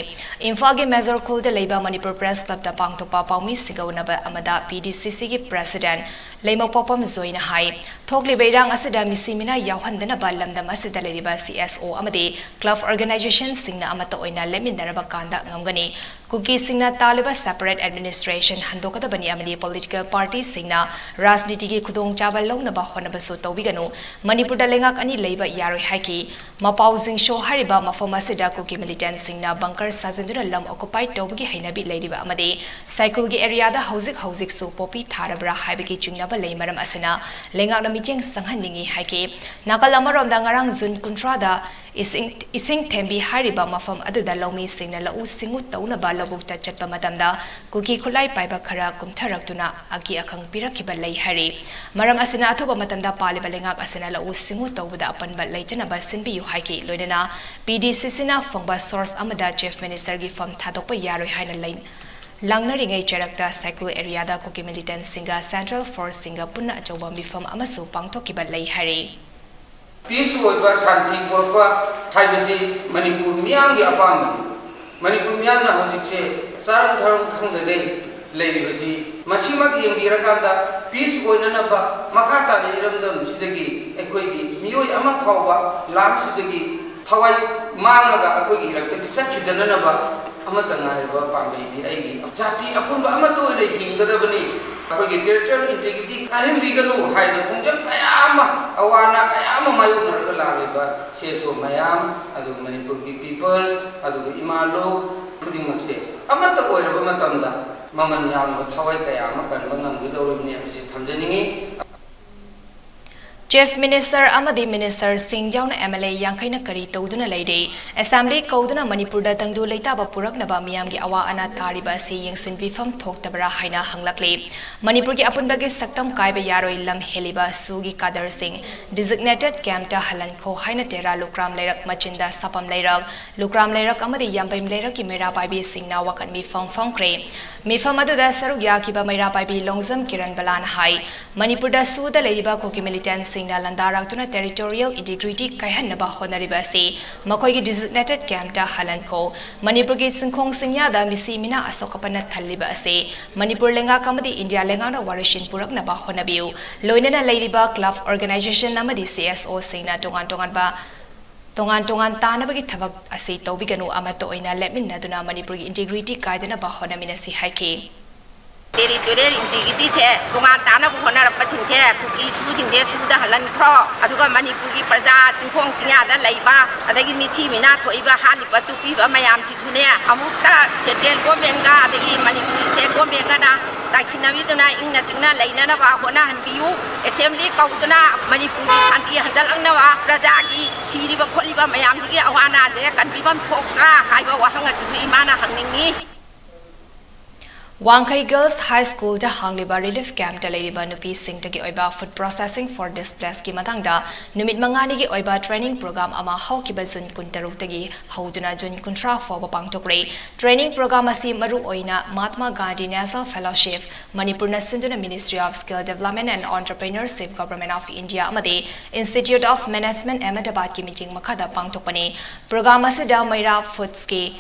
ꯏꯝꯐꯥꯜꯒꯤ ꯃꯦꯖꯣꯔ ꯈꯨꯜꯗ ꯂꯩꯕ ꯃꯅꯤꯄꯨꯔ ꯄ꯭ꯔꯦꯁ ꯀ꯭ꯂꯕꯇ ꯄꯥꯡꯊꯣꯛꯄ ꯄꯥꯎꯃꯤꯁꯤꯡꯒ ꯎꯅꯕ ꯑꯃꯗ P D C C ꯒꯤ ꯄ꯭ꯔꯦꯁꯤꯗꯦꯟꯠ ꯂꯩꯃꯄꯣꯛꯄꯝ ꯖꯣꯏꯅ ꯍꯥꯏ, ꯊꯣꯛꯂꯤꯕ ꯏꯔꯥꯡ ꯑꯁꯤꯗ ꯃꯤꯁꯤ ꯃꯤꯅꯥ ꯌꯥꯎꯍꯟꯗꯅꯕ ꯂꯝꯗꯝ ꯑꯁꯤꯗ ꯂꯩꯔꯤꯕ C S O ꯑꯃꯗꯤ ꯀ꯭ꯂꯕ ꯑꯣꯔꯒꯅꯥꯏꯖꯦꯁꯟꯁꯤꯡꯅ ꯑꯃꯠꯇ ꯑꯣꯏꯅ ꯂꯦꯞꯃꯤꯟꯅꯔꯕ ꯀꯥꯟꯗ ꯉꯝꯒꯅꯤ꯫ ꯀꯨꯀꯤꯁꯤꯡꯅ ꯇꯥꯜꯂꯤꯕ separate administration ꯍꯟꯗꯣꯛꯀꯗꯕꯅꯤ ꯑꯃꯗꯤ political partyꯁꯤꯡꯅ ꯔꯥꯖꯅꯤꯇꯤꯒꯤ ꯈꯨꯗꯣꯡꯆꯥꯕ ꯂꯧꯅꯕ ꯍꯣꯠꯅꯕꯁꯨ ꯇꯧꯕꯤꯒꯅꯨ꯫ ꯃꯅꯤꯄꯨꯔꯗ ꯂꯩꯉꯥꯛ ꯑꯅꯤ ꯂꯩꯕ ꯌꯥꯔꯣꯏ ꯍꯥꯏꯈꯤ꯫ ꯃꯄꯥꯎ ꯖꯤꯡꯁꯣ ꯍꯥꯏꯔꯤꯕ ꯃꯐꯝ ꯑꯁꯤꯗ ꯀꯨꯀꯤ militantꯁꯤꯡꯅ bunker ꯁꯥꯖꯤꯟꯗꯨꯅ ꯂꯝ occupy ꯇꯧꯕꯒꯤ ꯍꯩꯅꯕꯤ ꯂꯩꯔꯤꯕ ꯑꯃꯗꯤ ꯁꯥꯏꯀꯨꯜꯒꯤ areaꯗ ꯍꯧꯖꯤꯛ ꯍꯧꯖꯤꯛꯁꯨ ꯄꯣꯄꯤ ꯊꯥꯔꯕ꯭ꯔꯥ ꯍꯥꯏꯕꯒꯤ ꯆꯤꯡꯅꯕ ꯂꯩ꯫ ꯃꯔꯝ ꯑꯁꯤꯅ ꯂꯩꯉꯥꯛꯅ ꯃꯤꯠꯌꯦꯡ ꯆꯪꯍꯟꯅꯤꯡꯏ ꯍꯥꯏꯈꯤ꯫ ꯅꯥꯀꯜ ꯑꯃꯔꯣꯝꯗ ꯉꯔꯥꯡ ꯖꯨꯟ ꯀꯨꯟꯊ꯭ꯔꯥꯗ ꯏꯁꯤꯡ, ꯏꯁꯤꯡ ꯊꯦꯝꯕꯤ ꯍꯥꯏꯔꯤꯕ ꯃꯐꯝ ꯑꯗꯨꯗ ꯂꯧꯃꯤꯁꯤꯡꯅ ꯂꯧꯎ ꯁꯤꯡꯎ ꯇꯧꯅꯕ ꯂꯧꯕꯨꯛꯇ ꯆꯠꯄ ꯃꯇꯝꯗ ꯀꯨꯀꯤ ꯈꯨꯠꯂꯥꯏ ꯄꯥꯏꯕ ꯈꯔ ꯀꯨꯝꯊꯔꯛꯇꯨꯅ ꯑꯀꯤ ꯑꯈꯪ ꯄꯤꯔꯛꯈꯤꯕ ꯂꯩ ꯍꯥꯏꯔꯤ꯫ ꯃꯔꯝ ꯑꯁꯤꯅ ꯑꯊꯨꯕ ꯃꯇꯝꯗ ꯄꯥꯜꯂꯤꯕ ꯂꯩꯉꯥꯛ ꯑꯁꯤꯅ ꯂꯧꯎ ꯁꯤꯡꯎ ꯇꯧꯕꯗ ꯑꯄꯟꯕ ꯂꯩꯇꯅꯕ ꯁꯤꯟꯕꯤꯌꯨ ꯍꯥꯏꯈꯤ꯫ ꯂꯣꯏꯅꯅ P D C Cꯅ ꯐꯪꯕ source ꯑꯃꯗ Chief Ministerꯒꯤ ꯐꯝ ꯊꯥꯗꯣꯛꯄ ꯌꯥꯔꯣꯏ ꯍꯥꯏꯅ ꯂꯩ-, ꯂꯥꯡꯅꯔꯤꯉꯩ ꯆꯔꯛꯇ ꯁꯥꯏꯀꯨꯜ areaꯗ ꯀꯨꯀꯤ militantꯁꯤꯡꯒ Central Forceꯁꯤꯡꯒ ꯄꯨꯟꯅ ꯑꯆꯧꯕ ꯃꯤꯐꯝ ꯑꯃꯁꯨ ꯄꯥꯡꯊꯣꯛꯈꯤꯕ ꯂꯩ ꯍꯥꯏꯔꯤ꯫ Peace ꯑꯣꯏꯕ ꯁꯥꯟꯇꯤ ꯄꯨꯔꯛꯄ ꯍꯥꯏꯕꯁꯤ ꯃꯅꯤꯄꯨꯔ ꯃꯤꯌꯥꯝꯒꯤ ꯑꯄꯥꯝꯕꯅꯤ꯫ ꯃꯅꯤꯄꯨꯔ ꯃꯤꯌꯥꯝꯅ ꯍꯧꯖꯤꯛꯁꯦ ꯆꯥꯔꯝ ꯊꯛꯔꯝ ꯈꯪꯗꯈꯩ ꯂꯩꯔꯤꯕꯁꯤ, ꯃꯁꯤꯃꯛ ꯌꯦꯡꯕꯤꯔꯀꯥꯟꯗ ꯄꯤꯁ ꯑꯣꯏꯅꯅꯕ ꯃꯈꯥ ꯇꯥꯅ ꯏꯔꯝꯗꯝꯁꯤꯗꯒꯤ ꯑꯩꯈꯣꯏꯒꯤ ꯃꯤꯑꯣꯏ ꯑꯃ ꯐꯥꯎꯕ ꯂꯥꯟꯁꯤꯗꯒꯤ ꯊꯋꯥꯏ ꯃꯥꯡꯂꯒ ꯑꯩꯈꯣꯏꯒꯤ ꯏꯔꯛꯇꯒꯤ ꯆꯠꯈꯤꯗꯅꯅꯕ ꯑꯃꯠꯇ ꯉꯥꯏꯔꯕ ꯄꯥꯝꯕꯩꯗꯤ ꯑꯩꯒꯤ ꯖꯥꯇꯤ ꯑꯄꯨꯟꯕ ꯑꯃꯠꯇ ꯑꯣꯏꯅ ꯍꯤꯡꯒꯗꯕꯅꯤ꯫ ꯑꯩꯈꯣꯏꯒꯤ territorial integrity ꯀꯥꯏꯍꯟꯕꯤꯒꯅꯨ ꯍꯥꯏꯅ ꯈꯣꯡꯖꯪ ꯀꯌꯥ ꯑꯃ, ꯑꯋꯥ ꯑꯅꯥ ꯀꯌꯥ ꯑꯃ ꯃꯥꯌꯣꯛꯅꯔꯒ ꯂꯥꯛꯂꯤꯕ ꯁꯤ ꯑꯦꯁ ꯑꯣ ꯃꯌꯥꯝ, ꯑꯗꯨꯒ ꯃꯅꯤꯄꯨꯔꯒꯤ peoples, ꯑꯗꯨꯒ ꯏꯃꯥ ꯂꯣ ꯈꯨꯗꯤꯡꯃꯛꯁꯦ ꯑꯃꯠꯇ ꯑꯣꯏꯔꯕ ꯃꯇꯝꯗ ꯃꯃꯜ ꯌꯥꯝꯂꯕ ꯊꯋꯥꯏ ꯀꯌꯥ ꯑꯃ ꯀꯟꯕ ꯉꯝꯒꯗꯧꯔꯤꯕꯅꯤ ꯍꯥꯏꯕꯁꯤ ꯊꯝꯖꯅꯤꯡꯏ꯫ Chief Minister ꯑꯃꯗꯤ Minister ꯁꯤꯡ ꯌꯥꯎꯅ M L A ꯌꯥꯡꯈꯩꯅ ꯀꯔꯤ ꯇꯧꯗꯨꯅ ꯂꯩꯔꯤ? Assembly ꯀꯧꯗꯨꯅ ꯃꯅꯤꯄꯨꯔꯗ ꯇꯪꯗꯨ ꯂꯩꯇꯥꯕ ꯄꯨꯔꯛꯅꯕ ꯃꯤꯌꯥꯝꯒꯤ ꯑꯋꯥ ꯑꯅꯥ ꯇꯥꯔꯤꯕ ꯑꯁꯤ ꯌꯦꯡꯁꯤꯟꯕꯤꯐꯝ ꯊꯣꯛꯇꯕ꯭ꯔꯥ ꯍꯥꯏꯅ ꯍꯪꯂꯛꯂꯤ꯫ ꯃꯅꯤꯄꯨꯔꯒꯤ ꯑꯄꯨꯟꯕꯒꯤ ꯁꯛꯇꯝ ꯀꯥꯏꯕ ꯌꯥꯔꯣꯏ, ꯂꯝ ꯍꯦꯜꯂꯤꯕ ꯁꯨꯒꯤ ꯀꯥꯗꯔꯁꯤꯡ designated campꯇ ꯍꯜꯍꯟꯈꯣ ꯍꯥꯏꯅ ꯇꯦꯔꯥ ꯂꯨꯀ꯭ꯔꯥꯝ ꯂꯩꯔꯛ ꯃꯆꯤꯟꯗ ꯁꯥꯄꯝ ꯂꯩꯔꯛ, ꯂꯨꯀ꯭ꯔꯥꯝ ꯂꯩꯔꯛ ꯑꯃꯗꯤ ꯌꯥꯝꯕꯦꯝ ꯂꯩꯔꯛꯀꯤ ꯃꯩꯔꯥ ꯄꯥꯏꯕꯤꯁꯤꯡꯅ ꯋꯥꯀꯠ ꯃꯤꯐꯝ ꯐꯝꯈ꯭ꯔꯦ꯫ ꯃꯤꯐꯝ ꯑꯗꯨꯗ ꯁꯔꯨꯛ ꯌꯥꯈꯤꯕ ꯃꯩꯔꯥ ꯄꯥꯏꯕꯤ ꯂꯣꯡꯖꯝ ꯀꯤꯔꯟ ꯕꯂꯥꯅ ꯍꯥꯏ, ꯃꯅꯤꯄꯨꯔꯗ ꯁꯨꯗ ꯂꯩꯔꯤꯕ ꯀꯨꯀꯤ militantꯁꯤꯡꯅ ꯂꯥꯟꯗꯥꯔꯛꯇꯨꯅ territorial integrity ꯀꯥꯏꯍꯟꯅꯕ ꯍꯣꯠꯅꯔꯤꯕ ꯑꯁꯤ ꯃꯈꯣꯏꯒꯤ designated campꯇ ꯍꯜꯍꯟꯈꯣ꯫ ꯃꯅꯤꯄꯨꯔꯒꯤ ꯆꯤꯡꯈꯣꯡ ꯆꯤꯡꯌꯥꯗ ꯃꯤꯁꯤ ꯃꯤꯅꯥ ꯑꯁꯣꯛ ꯑꯄꯟꯅ ꯊꯜꯂꯤꯕ ꯑꯁꯤ ꯃꯅꯤꯄꯨꯔ ꯂꯩꯉꯥꯛ ꯑꯃꯗꯤ ꯏꯟꯗꯤꯌꯥ ꯂꯩꯉꯥꯛꯅ ꯋꯥꯔꯣꯏꯁꯤꯟ ꯄꯨꯔꯛꯅꯕ ꯍꯣꯠꯅꯕꯤꯌꯨ꯫ ꯂꯣꯏꯅꯅ ꯂꯩꯔꯤꯕ club organizationꯁꯤꯡ ꯑꯃꯗꯤ C S Oꯁꯤꯡꯅ ꯇꯣꯉꯥꯟ ꯇꯣꯉꯥꯟꯕ ꯇꯣꯉꯥꯟ ꯇꯣꯉꯥꯟ ꯇꯥꯅꯕꯒꯤ ꯊꯕꯛ ꯑꯁꯤ ꯇꯧꯕꯤꯒꯅꯨ, ꯑꯃꯠꯇ ꯑꯣꯏꯅ ꯂꯦꯞꯃꯤꯟꯅꯗꯨꯅ ꯃꯅꯤꯄꯨꯔꯒꯤ integrity ꯀꯥꯏꯗꯅꯕ ꯍꯣꯠꯅꯃꯤꯟꯅꯁꯤ ꯍꯥꯏꯈꯤ꯫ Territorial integrityꯁꯦ ꯇꯣꯉꯥꯟ ꯇꯥꯅꯕ ꯍꯣꯠꯅꯔꯛꯄꯁꯤꯡꯁꯦ ꯀꯨꯀꯤ ꯁꯨꯁꯤꯡꯁꯦ ꯁꯨꯗ ꯍꯜꯍꯟꯈ꯭ꯔꯣ, ꯑꯗꯨꯒ ꯃꯅꯤꯄꯨꯔꯒꯤ ꯄ꯭ꯔꯖꯥ ꯆꯤꯡꯈꯣꯡ ꯆꯤꯡꯌꯥꯗ ꯂꯩꯕ, ꯑꯗꯒꯤ ꯃꯤꯁꯤ ꯃꯤꯅꯥ ꯊꯣꯛꯏꯕ, ꯍꯥꯠꯂꯤꯕ ꯇꯨꯞꯄꯤꯕ ꯃꯌꯥꯝꯁꯤꯁꯨꯅꯦ, ꯑꯃꯨꯛꯇ central governmentꯒ ꯑꯗꯒꯤ ꯃꯅꯤꯄꯨꯔꯒꯤ state governmentꯒꯅ ꯇꯥꯏꯁꯤꯟꯅꯕꯤꯗꯨꯅ ꯏꯪꯅ ꯆꯤꯛꯅ ꯂꯩꯅꯅꯕ ꯍꯣꯠꯅꯍꯟꯕꯤꯌꯨ꯫ Assembly ꯀꯧꯗꯨꯅ ꯃꯅꯤꯄꯨꯔꯒꯤ ꯁꯥꯟꯇꯤ ꯍꯟꯖꯜꯂꯛꯅꯕ, ꯄ꯭ꯔꯖꯥꯒꯤ ꯁꯤꯔꯤꯕ ꯈꯣꯠꯂꯤꯕ ꯃꯌꯥꯝꯁꯤꯒꯤ ꯑꯋꯥ ꯑꯅꯥꯁꯦ ꯀꯟꯕꯤꯐꯝ ꯊꯣꯛꯇ꯭ꯔꯥ ꯍꯥꯏꯕ ꯋꯥꯍꯪ ꯑꯁꯤꯁꯨ ꯏꯃꯥꯅ ꯍꯪꯅꯤꯡꯉꯤ꯫ ꯋꯥꯡꯈꯩ Girls High Schoolꯗ ꯍꯥꯡꯂꯤꯕ relief campꯇ ꯂꯩꯔꯤꯕ ꯅꯨꯄꯤꯁꯤꯡꯗꯒꯤ ꯑꯣꯏꯕ food processing for displacedꯀꯤ ꯃꯇꯥꯡꯗ ꯅꯨꯃꯤꯠ ꯃꯉꯥꯅꯤꯒꯤ ꯑꯣꯏꯕ training program ꯑꯃ ꯍꯧꯈꯤꯕ June ꯀꯨꯟꯇꯔꯨꯛꯇꯒꯤ ꯍꯧꯗꯨꯅ June ꯀꯨꯟꯊ꯭ꯔꯥ ꯐꯥꯎꯕ ꯄꯥꯡꯊꯣꯛꯂꯦ꯫ Training program ꯑꯁꯤ ꯃꯔꯨ ꯑꯣꯏꯅ Mahatma Gandhi National Fellowship, ꯃꯅꯤꯄꯨꯔꯅ ꯁꯤꯟꯗꯨꯅ Ministry of Skill Development and Entrepreneurship, Government of India ꯑꯃꯗꯤ Institute of Management Ahmedabadꯀꯤ ꯃꯤꯠꯌꯦꯡ ꯃꯈꯥꯗ ꯄꯥꯡꯊꯣꯛꯄꯅꯤ꯫ Program ꯑꯁꯤꯗ ꯃꯩꯔꯥ Foodsꯀꯤ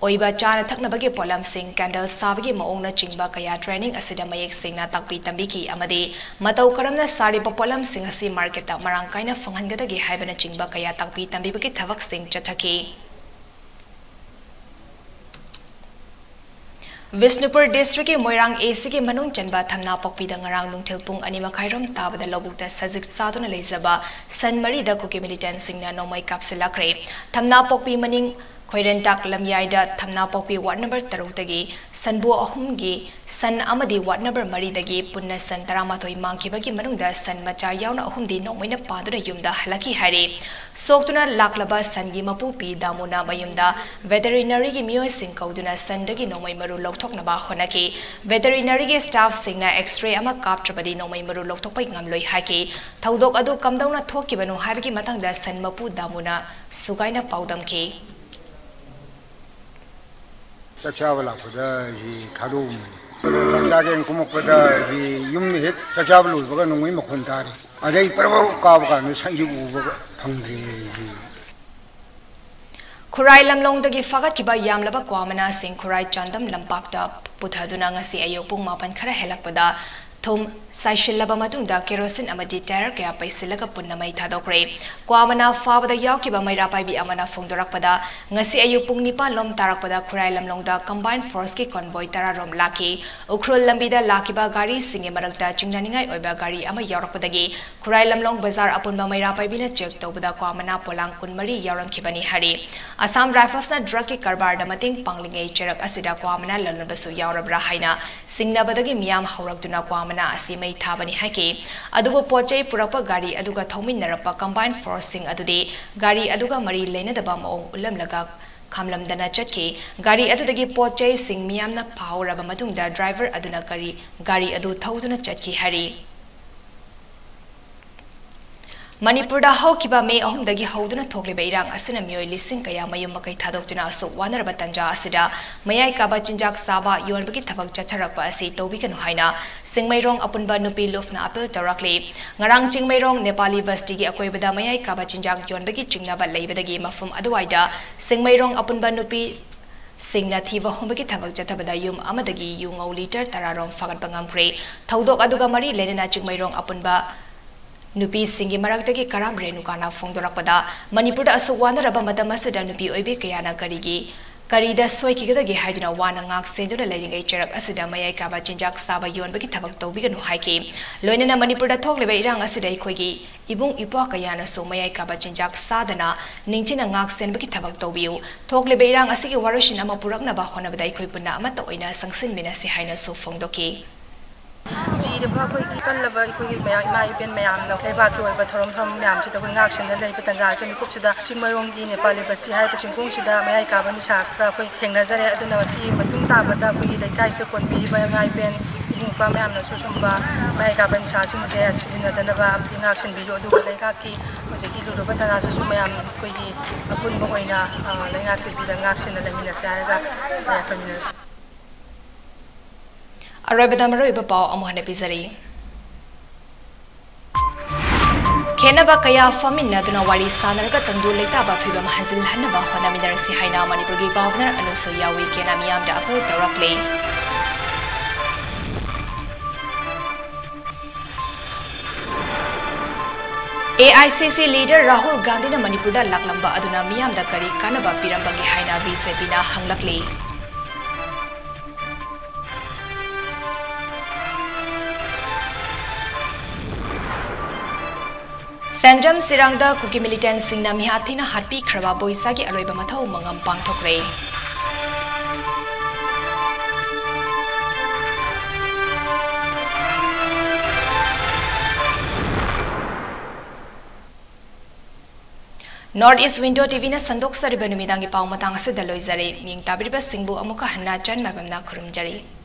ꯑꯣꯏꯕ ꯆꯥꯅ ꯊꯛꯅꯕꯒꯤ ꯄꯣꯠꯂꯝꯁꯤꯡ, ꯀꯦꯟꯗꯜ ꯁꯥꯕꯒꯤ ꯃꯑꯣꯡꯅꯆꯤꯡꯕ ꯀꯌꯥ training ꯑꯁꯤꯗ ꯃꯌꯦꯛ ꯁꯦꯡꯅ ꯇꯥꯛꯄꯤ ꯇꯝꯕꯤꯈꯤ ꯑꯃꯗꯤ ꯃꯇꯧ ꯀꯔꯝꯅ ꯁꯥꯔꯤꯕ ꯄꯣꯠꯂꯝꯁꯤꯡ ꯑꯁꯤ marketꯇ ꯃꯔꯥꯡ ꯀꯥꯏꯅ ꯐꯪꯍꯟꯒꯗꯒꯦ ꯍꯥꯏꯕꯅꯆꯤꯡꯕ ꯀꯌꯥ ꯇꯥꯛꯄꯤ ꯇꯝꯕꯤꯕꯒꯤ ꯊꯕꯛꯁꯤꯡ ꯆꯠꯊꯈꯤ꯫ ꯕꯤꯁꯅꯨꯄꯨꯔ districtꯀꯤ ꯃꯣꯏꯔꯥꯡ ACꯒꯤ ꯃꯅꯨꯡ ꯆꯟꯕ ꯊꯝꯅꯥꯄꯣꯛꯄꯤꯗ ꯉꯔꯥꯡ ꯅꯨꯡꯊꯤꯜ ꯄꯨꯡ ꯑꯅꯤ ꯃꯈꯥꯏꯔꯣꯝ ꯇꯥꯕꯗ ꯂꯧꯕꯨꯛꯇ ꯁꯖꯤꯛ ꯆꯥꯗꯨꯅ ꯂꯩꯖꯕ ꯁꯟ ꯃꯔꯤꯗ ꯀꯨꯀꯤ militantꯁꯤꯡꯅ ꯅꯣꯡꯃꯩ ꯀꯥꯞꯁꯤꯜꯂꯛꯈ꯭ꯔꯦ꯫ ꯊꯝꯅꯥꯄꯣꯛꯄꯤ ꯃꯅꯤꯡ ꯈꯣꯏꯔꯦꯟꯇꯥꯛ ꯂꯝꯌꯥꯏꯗ ꯊꯝꯅꯥꯄꯣꯛꯄꯤ ward number ꯇꯔꯨꯛꯇꯒꯤ ꯁꯟꯕꯨ ꯑꯍꯨꯝꯒꯤ ꯁꯟ ꯑꯃꯗꯤ ward number ꯃꯔꯤꯗꯒꯤ ꯄꯨꯟꯅ ꯁꯟ ꯇꯔꯥꯃꯥꯊꯣꯏ ꯃꯥꯡꯈꯤꯕꯒꯤ ꯃꯅꯨꯡꯗ ꯁꯟ ꯃꯆꯥ ꯌꯥꯎꯅ ꯑꯍꯨꯝꯗꯤ ꯅꯣꯡꯃꯩꯅ ꯄꯥꯟꯗꯨꯅ ꯌꯨꯝꯗ ꯍꯜꯂꯛꯈꯤ ꯍꯥꯏꯔꯤ꯫ ꯁꯣꯛꯇꯨꯅ ꯂꯥꯛꯂꯕ ꯁꯟꯒꯤ ꯃꯄꯨ ꯄꯤ ꯗꯥꯃꯨꯅ ꯃꯌꯨꯝꯗ veterinaryꯒꯤ ꯃꯤꯑꯣꯏꯁꯤꯡ ꯀꯧꯗꯨꯅ ꯁꯟꯗꯒꯤ ꯅꯣꯡꯃꯩ ꯃꯔꯨ ꯂꯧꯊꯣꯛꯅꯕ ꯍꯣꯠꯅꯈꯤ꯫ Veterinaryꯒꯤ staffꯁꯤꯡꯅ X-ray ꯑꯃ ꯀꯥꯞꯇ꯭ꯔꯕꯗꯤ ꯅꯣꯡꯃꯩ ꯃꯔꯨ ꯂꯧꯊꯣꯛꯄ ꯉꯝꯂꯣꯏ ꯍꯥꯏꯈꯤ꯫ ꯊꯧꯗꯣꯛ ꯑꯗꯨ ꯀꯝꯗꯧꯅ ꯊꯣꯛꯈꯤꯕꯅꯣ ꯍꯥꯏꯕꯒꯤ ꯃꯇꯥꯡꯗ ꯁꯟ ꯃꯄꯨ ꯗꯥꯃꯨꯅ ꯁꯨꯒꯥꯏꯅ ꯄꯥꯎꯗꯝꯈꯤ꯫ ꯆꯥꯛ ꯆꯥꯕ ꯂꯥꯛꯄꯗ ꯁꯤ ꯊꯥꯗꯣꯛꯑꯝꯕꯅꯤ꯫ ꯑꯗꯨ ꯆꯥꯛ ꯆꯥꯒꯦꯅ ꯀꯨꯝꯃꯛꯄꯗ ꯁꯤ ꯌꯨꯝ ꯍꯦꯛ ꯆꯥꯛ ꯆꯥꯕ ꯂꯣꯏꯕꯒ ꯅꯣꯡꯃꯩ ꯃꯈꯣꯟ ꯇꯥꯔꯦ꯫ ꯑꯗꯩ ꯄꯔꯕ ꯀꯥꯕ ꯀꯥꯟꯗ ꯁꯛꯁꯤ ꯎꯕꯒ ꯐꯪꯗ꯭ꯔꯦ ꯑꯩꯗꯤ꯫ ꯈꯨꯔꯥꯏ ꯂꯝꯂꯣꯡꯗꯒꯤ ꯐꯥꯒꯠꯈꯤꯕ ꯌꯥꯝꯂꯕ ꯀ꯭ꯋꯥ ꯃꯅꯥꯁꯤꯡ ꯈꯨꯔꯥꯏ ꯆꯥꯟꯗꯝ ꯂꯝꯄꯥꯛꯇ ꯄꯨꯊꯗꯨꯅ ꯉꯁꯤ ꯑꯌꯨꯛ ꯄꯨꯡ ꯃꯥꯄꯟ ꯈꯔ ꯍꯦꯜꯂꯛꯄꯗ ꯊꯨꯝ ꯆꯥꯏꯁꯤꯜꯂꯕ ꯃꯇꯨꯡꯗ ꯀꯦꯔꯣꯁꯤꯟ ꯑꯃꯗꯤ ꯇꯥꯌꯔ ꯀꯌꯥ ꯄꯩꯁꯤꯜꯂꯒ ꯄꯨꯟꯅ ꯃꯩ ꯊꯥꯗꯣꯛꯈ꯭ꯔꯦ꯫ ꯀ꯭ꯋꯥ ꯃꯅꯥ ꯐꯥꯕꯗ ꯌꯥꯎꯈꯤꯕ ꯃꯩꯔꯥ ꯄꯥꯏꯕꯤ ꯑꯃꯅ ꯐꯣꯡꯗꯣꯔꯛꯄꯗ, ꯉꯁꯤ ꯑꯌꯨꯛ ꯄꯨꯡ ꯅꯤꯄꯥꯟ ꯂꯣꯝ ꯇꯥꯔꯛꯄꯗ ꯈꯨꯔꯥꯏ ꯂꯝꯂꯣꯡꯗ combined forceꯀꯤ convoy ꯇꯔꯥꯔꯣꯝ ꯂꯥꯛꯈꯤ꯫ ꯎꯈ꯭ꯔꯨꯜ ꯂꯝꯕꯤꯗ ꯂꯥꯛꯈꯤꯕ ꯒꯥꯔꯤꯁꯤꯡꯒꯤ ꯃꯔꯛꯇ ꯆꯤꯡꯅꯅꯤꯡꯉꯥꯏ ꯑꯣꯏꯕ ꯒꯥꯔꯤ ꯑꯃ ꯌꯥꯎꯔꯛꯄꯗꯒꯤ ꯈꯨꯔꯥꯏ ꯂꯝꯂꯣꯡ ꯕꯖꯥꯔ ꯑꯄꯨꯟꯕ ꯃꯩꯔꯥ ꯄꯥꯏꯕꯤꯅ check ꯇꯧꯕꯗ ꯀ꯭ꯋꯥ ꯃꯅꯥ ꯄꯣꯂꯥꯡ ꯀꯨꯟꯃꯔꯤ ꯌꯥꯎꯔꯝꯈꯤꯕꯅꯤ ꯍꯥꯏꯔꯤ꯫ ꯑꯁꯥꯝ ꯔꯥꯏꯐꯜꯁꯅ drugꯀꯤ ꯀꯔꯕꯥꯔꯗ ꯃꯇꯦꯡ ꯄꯥꯡꯂꯤꯉꯩ ꯆꯦꯔꯛ ꯑꯁꯤꯗ ꯀ꯭ꯋꯥ ꯃꯅꯥ ꯂꯂꯣꯟꯕꯁꯨ ꯌꯥꯎꯔꯕ꯭ꯔꯥ ꯍꯥꯏꯅ ꯆꯤꯡꯅꯕꯗꯒꯤ ꯃꯤꯌꯥꯝ ꯍꯧꯔꯛꯇꯨꯅ ꯀ꯭ꯋꯥ ꯃꯅꯥ ꯑꯁꯤ ꯃꯩ ꯊꯥꯕꯅꯤ ꯍꯥꯏꯈꯤ꯫ ꯑꯗꯨꯕꯨ ꯄꯣꯠ ꯆꯩ ꯄꯨꯔꯛꯄ ꯒꯥꯔꯤ ꯑꯗꯨꯒ ꯊꯧꯃꯤꯟꯅꯔꯛꯄ combined forceꯁꯤꯡ ꯑꯗꯨꯗꯤ ꯒꯥꯔꯤ ꯑꯗꯨꯒ ꯃꯔꯤ ꯂꯩꯅꯗꯕ ꯃꯑꯣꯡ ꯎꯠꯂꯝꯂꯒ ꯈꯥꯝꯂꯝꯗꯅ ꯆꯠꯈꯤ꯫ ꯒꯥꯔꯤ ꯑꯗꯨꯗꯒꯤ ꯄꯣꯠ ꯆꯩꯁꯤꯡ ꯃꯤꯌꯥꯝꯅ ꯐꯥꯍꯧꯔꯕ ꯃꯇꯨꯡꯗ driver ꯑꯗꯨꯅ ꯒꯥꯔꯤ, ꯒꯥꯔꯤ ꯑꯗꯨ ꯊꯧꯗꯨꯅ ꯆꯠꯈꯤ ꯍꯥꯏꯔꯤ꯫ ꯃꯅꯤꯄꯨꯔꯗ ꯍꯧꯈꯤꯕ ꯃꯦ ꯑꯍꯨꯝꯗꯒꯤ ꯍꯧꯗꯨꯅ ꯊꯣꯛꯂꯤꯕ ꯏꯔꯥꯡ ꯑꯁꯤꯅ ꯃꯤꯑꯣꯏ ꯂꯤꯁꯤꯡ ꯀꯌꯥ ꯃꯌꯨꯝ ꯃꯀꯩ ꯊꯥꯗꯣꯛꯇꯨꯅ ꯑꯁꯨꯛ ꯋꯥꯅꯔꯕ ꯇꯥꯟꯖꯥ ꯑꯁꯤꯗ ꯃꯌꯥꯏ ꯀꯥꯕ ꯆꯤꯟꯖꯥꯛ ꯆꯥꯕ ꯌꯣꯟꯕꯒꯤ ꯊꯕꯛ ꯆꯠꯊꯔꯛꯄ ꯑꯁꯤ ꯇꯧꯕꯤꯒꯅꯨ ꯍꯥꯏꯅ ꯆꯤꯡꯃꯩꯔꯣꯡ ꯑꯄꯨꯟꯕ ꯅꯨꯄꯤ ꯂꯨꯞꯅ appeal ꯇꯧꯔꯛꯂꯤ꯫ ꯉꯔꯥꯡ ꯆꯤꯡꯃꯩꯔꯣꯡ ꯅꯦꯄꯥꯂꯤ ꯕꯁꯇꯤꯒꯤ ꯑꯀꯣꯏꯕꯗ ꯃꯌꯥꯏ ꯀꯥꯕ ꯆꯤꯟꯖꯥꯛ ꯌꯣꯟꯕꯒꯤ ꯆꯤꯡꯅꯕ ꯂꯩꯕꯗꯒꯤ ꯃꯐꯝ ꯑꯗꯨꯋꯥꯏꯗ ꯆꯤꯡꯃꯩꯔꯣꯡ ꯑꯄꯨꯟꯕ ꯅꯨꯄꯤ ꯁꯤꯡꯅ ꯊꯤꯕ ꯍꯨꯝꯕꯒꯤ ꯊꯕꯛ ꯆꯠꯊꯕꯗ ꯌꯨꯝ ꯑꯃꯗꯒꯤ ꯌꯨ ꯉꯧ ꯂꯤꯇꯔ ꯇꯔꯥ ꯔꯣꯝ ꯐꯥꯒꯠꯄ ꯉꯝꯈ꯭ꯔꯦ꯫ ꯊꯧꯗꯣꯛ ꯑꯗꯨꯒ ꯃꯔꯤ ꯂꯩꯅꯅ ꯆꯤꯡꯃꯩꯔꯣꯡ ꯑꯄꯨꯟꯕ ꯅꯨꯄꯤꯁꯤꯡꯒꯤ ꯃꯔꯛꯇꯒꯤ ꯀꯔꯥꯝ ꯔꯦꯅꯨꯀꯥꯅ ꯐꯣꯡꯗꯣꯔꯛꯄꯗ, ꯃꯅꯤꯄꯨꯔꯗ ꯑꯁꯨꯛ ꯋꯥꯅꯔꯕ ꯃꯇꯝ ꯑꯁꯤꯗ ꯅꯨꯄꯤ ꯑꯣꯏꯕꯤ ꯀꯌꯥꯅ ꯀꯔꯤꯒꯤ, ꯀꯔꯤꯗ ꯁꯣꯏꯈꯤꯒꯗꯒꯦ ꯍꯥꯏꯗꯨꯅ ꯋꯥꯅ ꯉꯥꯛ ꯁꯦꯟꯗꯨꯅ ꯂꯩꯔꯤꯉꯩ ꯆꯩꯔꯛ ꯑꯁꯤꯗ ꯃꯌꯥꯏ ꯀꯥꯕ ꯆꯤꯟꯖꯥꯛ ꯆꯥꯕ ꯌꯣꯟꯕꯒꯤ ꯊꯕꯛ ꯇꯧꯕꯤꯒꯅꯨ ꯍꯥꯏꯈꯤ꯫ ꯂꯣꯏꯅꯅ ꯃꯅꯤꯄꯨꯔꯗ ꯊꯣꯛꯂꯤꯕ ꯏꯔꯥꯡ ꯑꯁꯤꯗ ꯑꯩꯈꯣꯏꯒꯤ ꯏꯕꯨꯡ ꯏꯄ꯭ꯋꯥ ꯀꯌꯥꯅꯁꯨ ꯃꯌꯥꯏ ꯀꯥꯕ ꯆꯤꯟꯖꯥꯛ ꯆꯥꯗꯅ ꯅꯤꯡꯊꯤꯅ ꯉꯥꯛ ꯁꯦꯟꯕꯒꯤ ꯊꯕꯛ ꯇꯧꯕꯤꯌꯨ꯫ ꯊꯣꯛꯂꯤꯕ ꯏꯔꯥꯡ ꯑꯁꯤꯒꯤ ꯋꯥꯔꯣꯏꯁꯤꯟ ꯑꯃ ꯄꯨꯔꯛꯅꯕ ꯍꯣꯠꯅꯕꯗ ꯑꯩꯈꯣꯏ ꯄꯨꯟꯅ ꯑꯃꯠꯇ ꯑꯣꯏꯅ ꯆꯪꯁꯤꯟꯃꯤꯟꯅꯁꯤ ꯍꯥꯏꯅꯁꯨ ꯐꯣꯡꯗꯣꯛꯈꯤ꯫ ꯆꯤꯔꯕ ꯑꯩꯈꯣꯏꯒꯤ ꯀꯜꯂꯕ ꯑꯩꯈꯣꯏꯒꯤ ꯃꯌꯥꯝ, ꯏꯃꯥ ꯏꯕꯦꯟ ꯃꯌꯥꯝꯅ ꯂꯩꯕꯥꯛꯀꯤ ꯑꯣꯏꯕ ꯊꯧꯔꯝ ꯊꯧꯔꯝ ꯃꯌꯥꯝꯁꯤꯗ ꯑꯩꯈꯣꯏ ꯉꯥꯛ ꯁꯦꯟꯗꯨꯅ ꯂꯩꯕ ꯇꯥꯟꯖꯥ ꯑꯁꯤ ꯃꯤꯀꯨꯞꯁꯤꯗ ꯆꯤꯡꯃꯩꯔꯣꯡꯒꯤ ꯅꯦꯄꯥꯂꯤ ꯕꯁꯇꯤ ꯍꯥꯏꯔꯤꯕ ꯆꯤꯡꯈꯣꯡꯁꯤꯗ ꯃꯌꯥꯏ ꯀꯥꯕ ꯅꯤꯁꯥꯗ ꯑꯩꯈꯣꯏ ꯊꯦꯡꯅꯖꯔꯦ꯫ ꯑꯗꯨꯅ ꯃꯁꯤꯒꯤ ꯃꯇꯨꯡ ꯇꯥꯕꯗ ꯑꯩꯈꯣꯏꯒꯤ ꯂꯩꯀꯥꯏꯁꯤꯗ ꯀꯣꯟꯕꯤꯔꯤꯕ ꯏꯃꯥ ꯏꯕꯦꯟ, ꯏꯕꯨꯡ ꯏꯄ꯭ꯋꯥ ꯃꯌꯥꯝꯅꯁꯨ ꯁꯨꯝꯕ ꯃꯌꯥꯏ ꯀꯥꯕ ꯅꯤꯁꯥꯁꯤꯡꯁꯦ ꯁꯤꯖꯤꯟꯅꯗꯅꯕ ꯑꯃꯗꯤ ꯉꯥꯛ ꯁꯦꯟꯕꯤꯌꯨ꯫ ꯑꯗꯨꯒ ꯂꯩꯉꯥꯛꯀꯤ ꯍꯧꯖꯤꯛꯀꯤ ꯂꯨꯔꯕ ꯇꯥꯟꯖꯥꯁꯤꯁꯨ ꯃꯌꯥꯝ ꯑꯩꯈꯣꯏꯒꯤ ꯑꯄꯨꯟꯕ ꯑꯣꯏꯅ, ꯑ, ꯂꯩꯉꯥꯛꯀꯤꯁꯤꯗ ꯉꯥꯛ ꯁꯦꯟꯅ ꯂꯩꯃꯤꯟꯅꯁꯦ ꯍꯥꯏꯔꯒ ꯌꯥꯏꯐꯃꯤꯟꯅꯔꯁꯤ꯫ ꯑꯔꯣꯏꯕꯗ ꯃꯔꯨꯑꯣꯏꯕ ꯄꯥꯎ ꯑꯃꯨꯛ ꯍꯟꯅ ꯄꯤꯖꯔꯤ꯫ ꯈꯦꯠꯅꯕ ꯀꯌꯥ ꯐꯝꯃꯤꯟꯅꯗꯨꯅ ꯋꯥꯔꯤ ꯁꯥꯟꯅꯔꯒ ꯇꯪꯗꯨ ꯂꯩꯇꯥꯕ ꯐꯤꯕꯝ ꯍꯟꯖꯤꯜꯍꯟꯅꯕ ꯍꯣꯠꯅꯃꯤꯟꯅꯔꯁꯤ ꯍꯥꯏꯅ ꯃꯅꯤꯄꯨꯔꯒꯤ ꯒꯚꯔꯅꯔ ꯑꯅꯨꯁꯨꯏꯌꯥ ꯎꯏꯀꯦꯅ ꯃꯤꯌꯥꯝꯗ ꯑꯥꯄꯤꯜ ꯇꯧꯔꯛꯂꯤ꯫ ꯑꯦ ꯑꯥꯏ ꯁꯤ ꯁꯤ ꯂꯤꯗꯔ ꯔꯥꯍꯨꯜ ꯒꯥꯟꯙꯤꯅ ꯃꯅꯤꯄꯨꯔꯗ ꯂꯥꯛꯂꯝꯕ ꯑꯗꯨꯅ ꯃꯤꯌꯥꯝꯗ ꯀꯔꯤ ꯀꯥꯟꯅꯕ ꯄꯤꯔꯝꯕꯒꯦ ꯍꯥꯏꯅ ꯕꯤ ꯖꯦ ꯄꯤꯅ ꯍꯪꯂꯛꯂꯤ꯫ ꯁꯦꯟꯖꯝ ꯁꯤꯔꯥꯡꯗ ꯀꯨꯀꯤ ꯃꯤꯂꯤꯇꯦꯟꯁꯤꯡꯅ ꯃꯤꯍꯥꯠ ꯊꯤꯅ ꯍꯥꯠꯄꯤꯈ꯭ꯔꯕ ꯕꯣꯏꯁꯥꯒꯤ ꯑꯔꯣꯏꯕ ꯃꯊꯧ ꯃꯉꯝ ꯄꯥꯡꯊꯣꯛꯈ꯭ꯔꯦ꯫ North East Window T V ꯅ ꯁꯟꯗꯣꯛꯆꯔꯤꯕ ꯅꯨꯃꯤꯗꯥꯡꯒꯤ ꯄꯥꯎ ꯃꯇꯥꯡ ꯑꯁꯤꯗ ꯂꯣꯏꯖꯔꯦ꯫ ꯃꯤꯡ ꯇꯥꯕꯤꯔꯤꯕꯁꯤꯡꯕꯨ ꯑꯃꯨꯛꯀ ꯍꯟꯅ ꯆꯟ ꯃꯥꯏꯕꯝꯅ ꯈꯨꯔꯨꯝꯖꯔꯤ꯫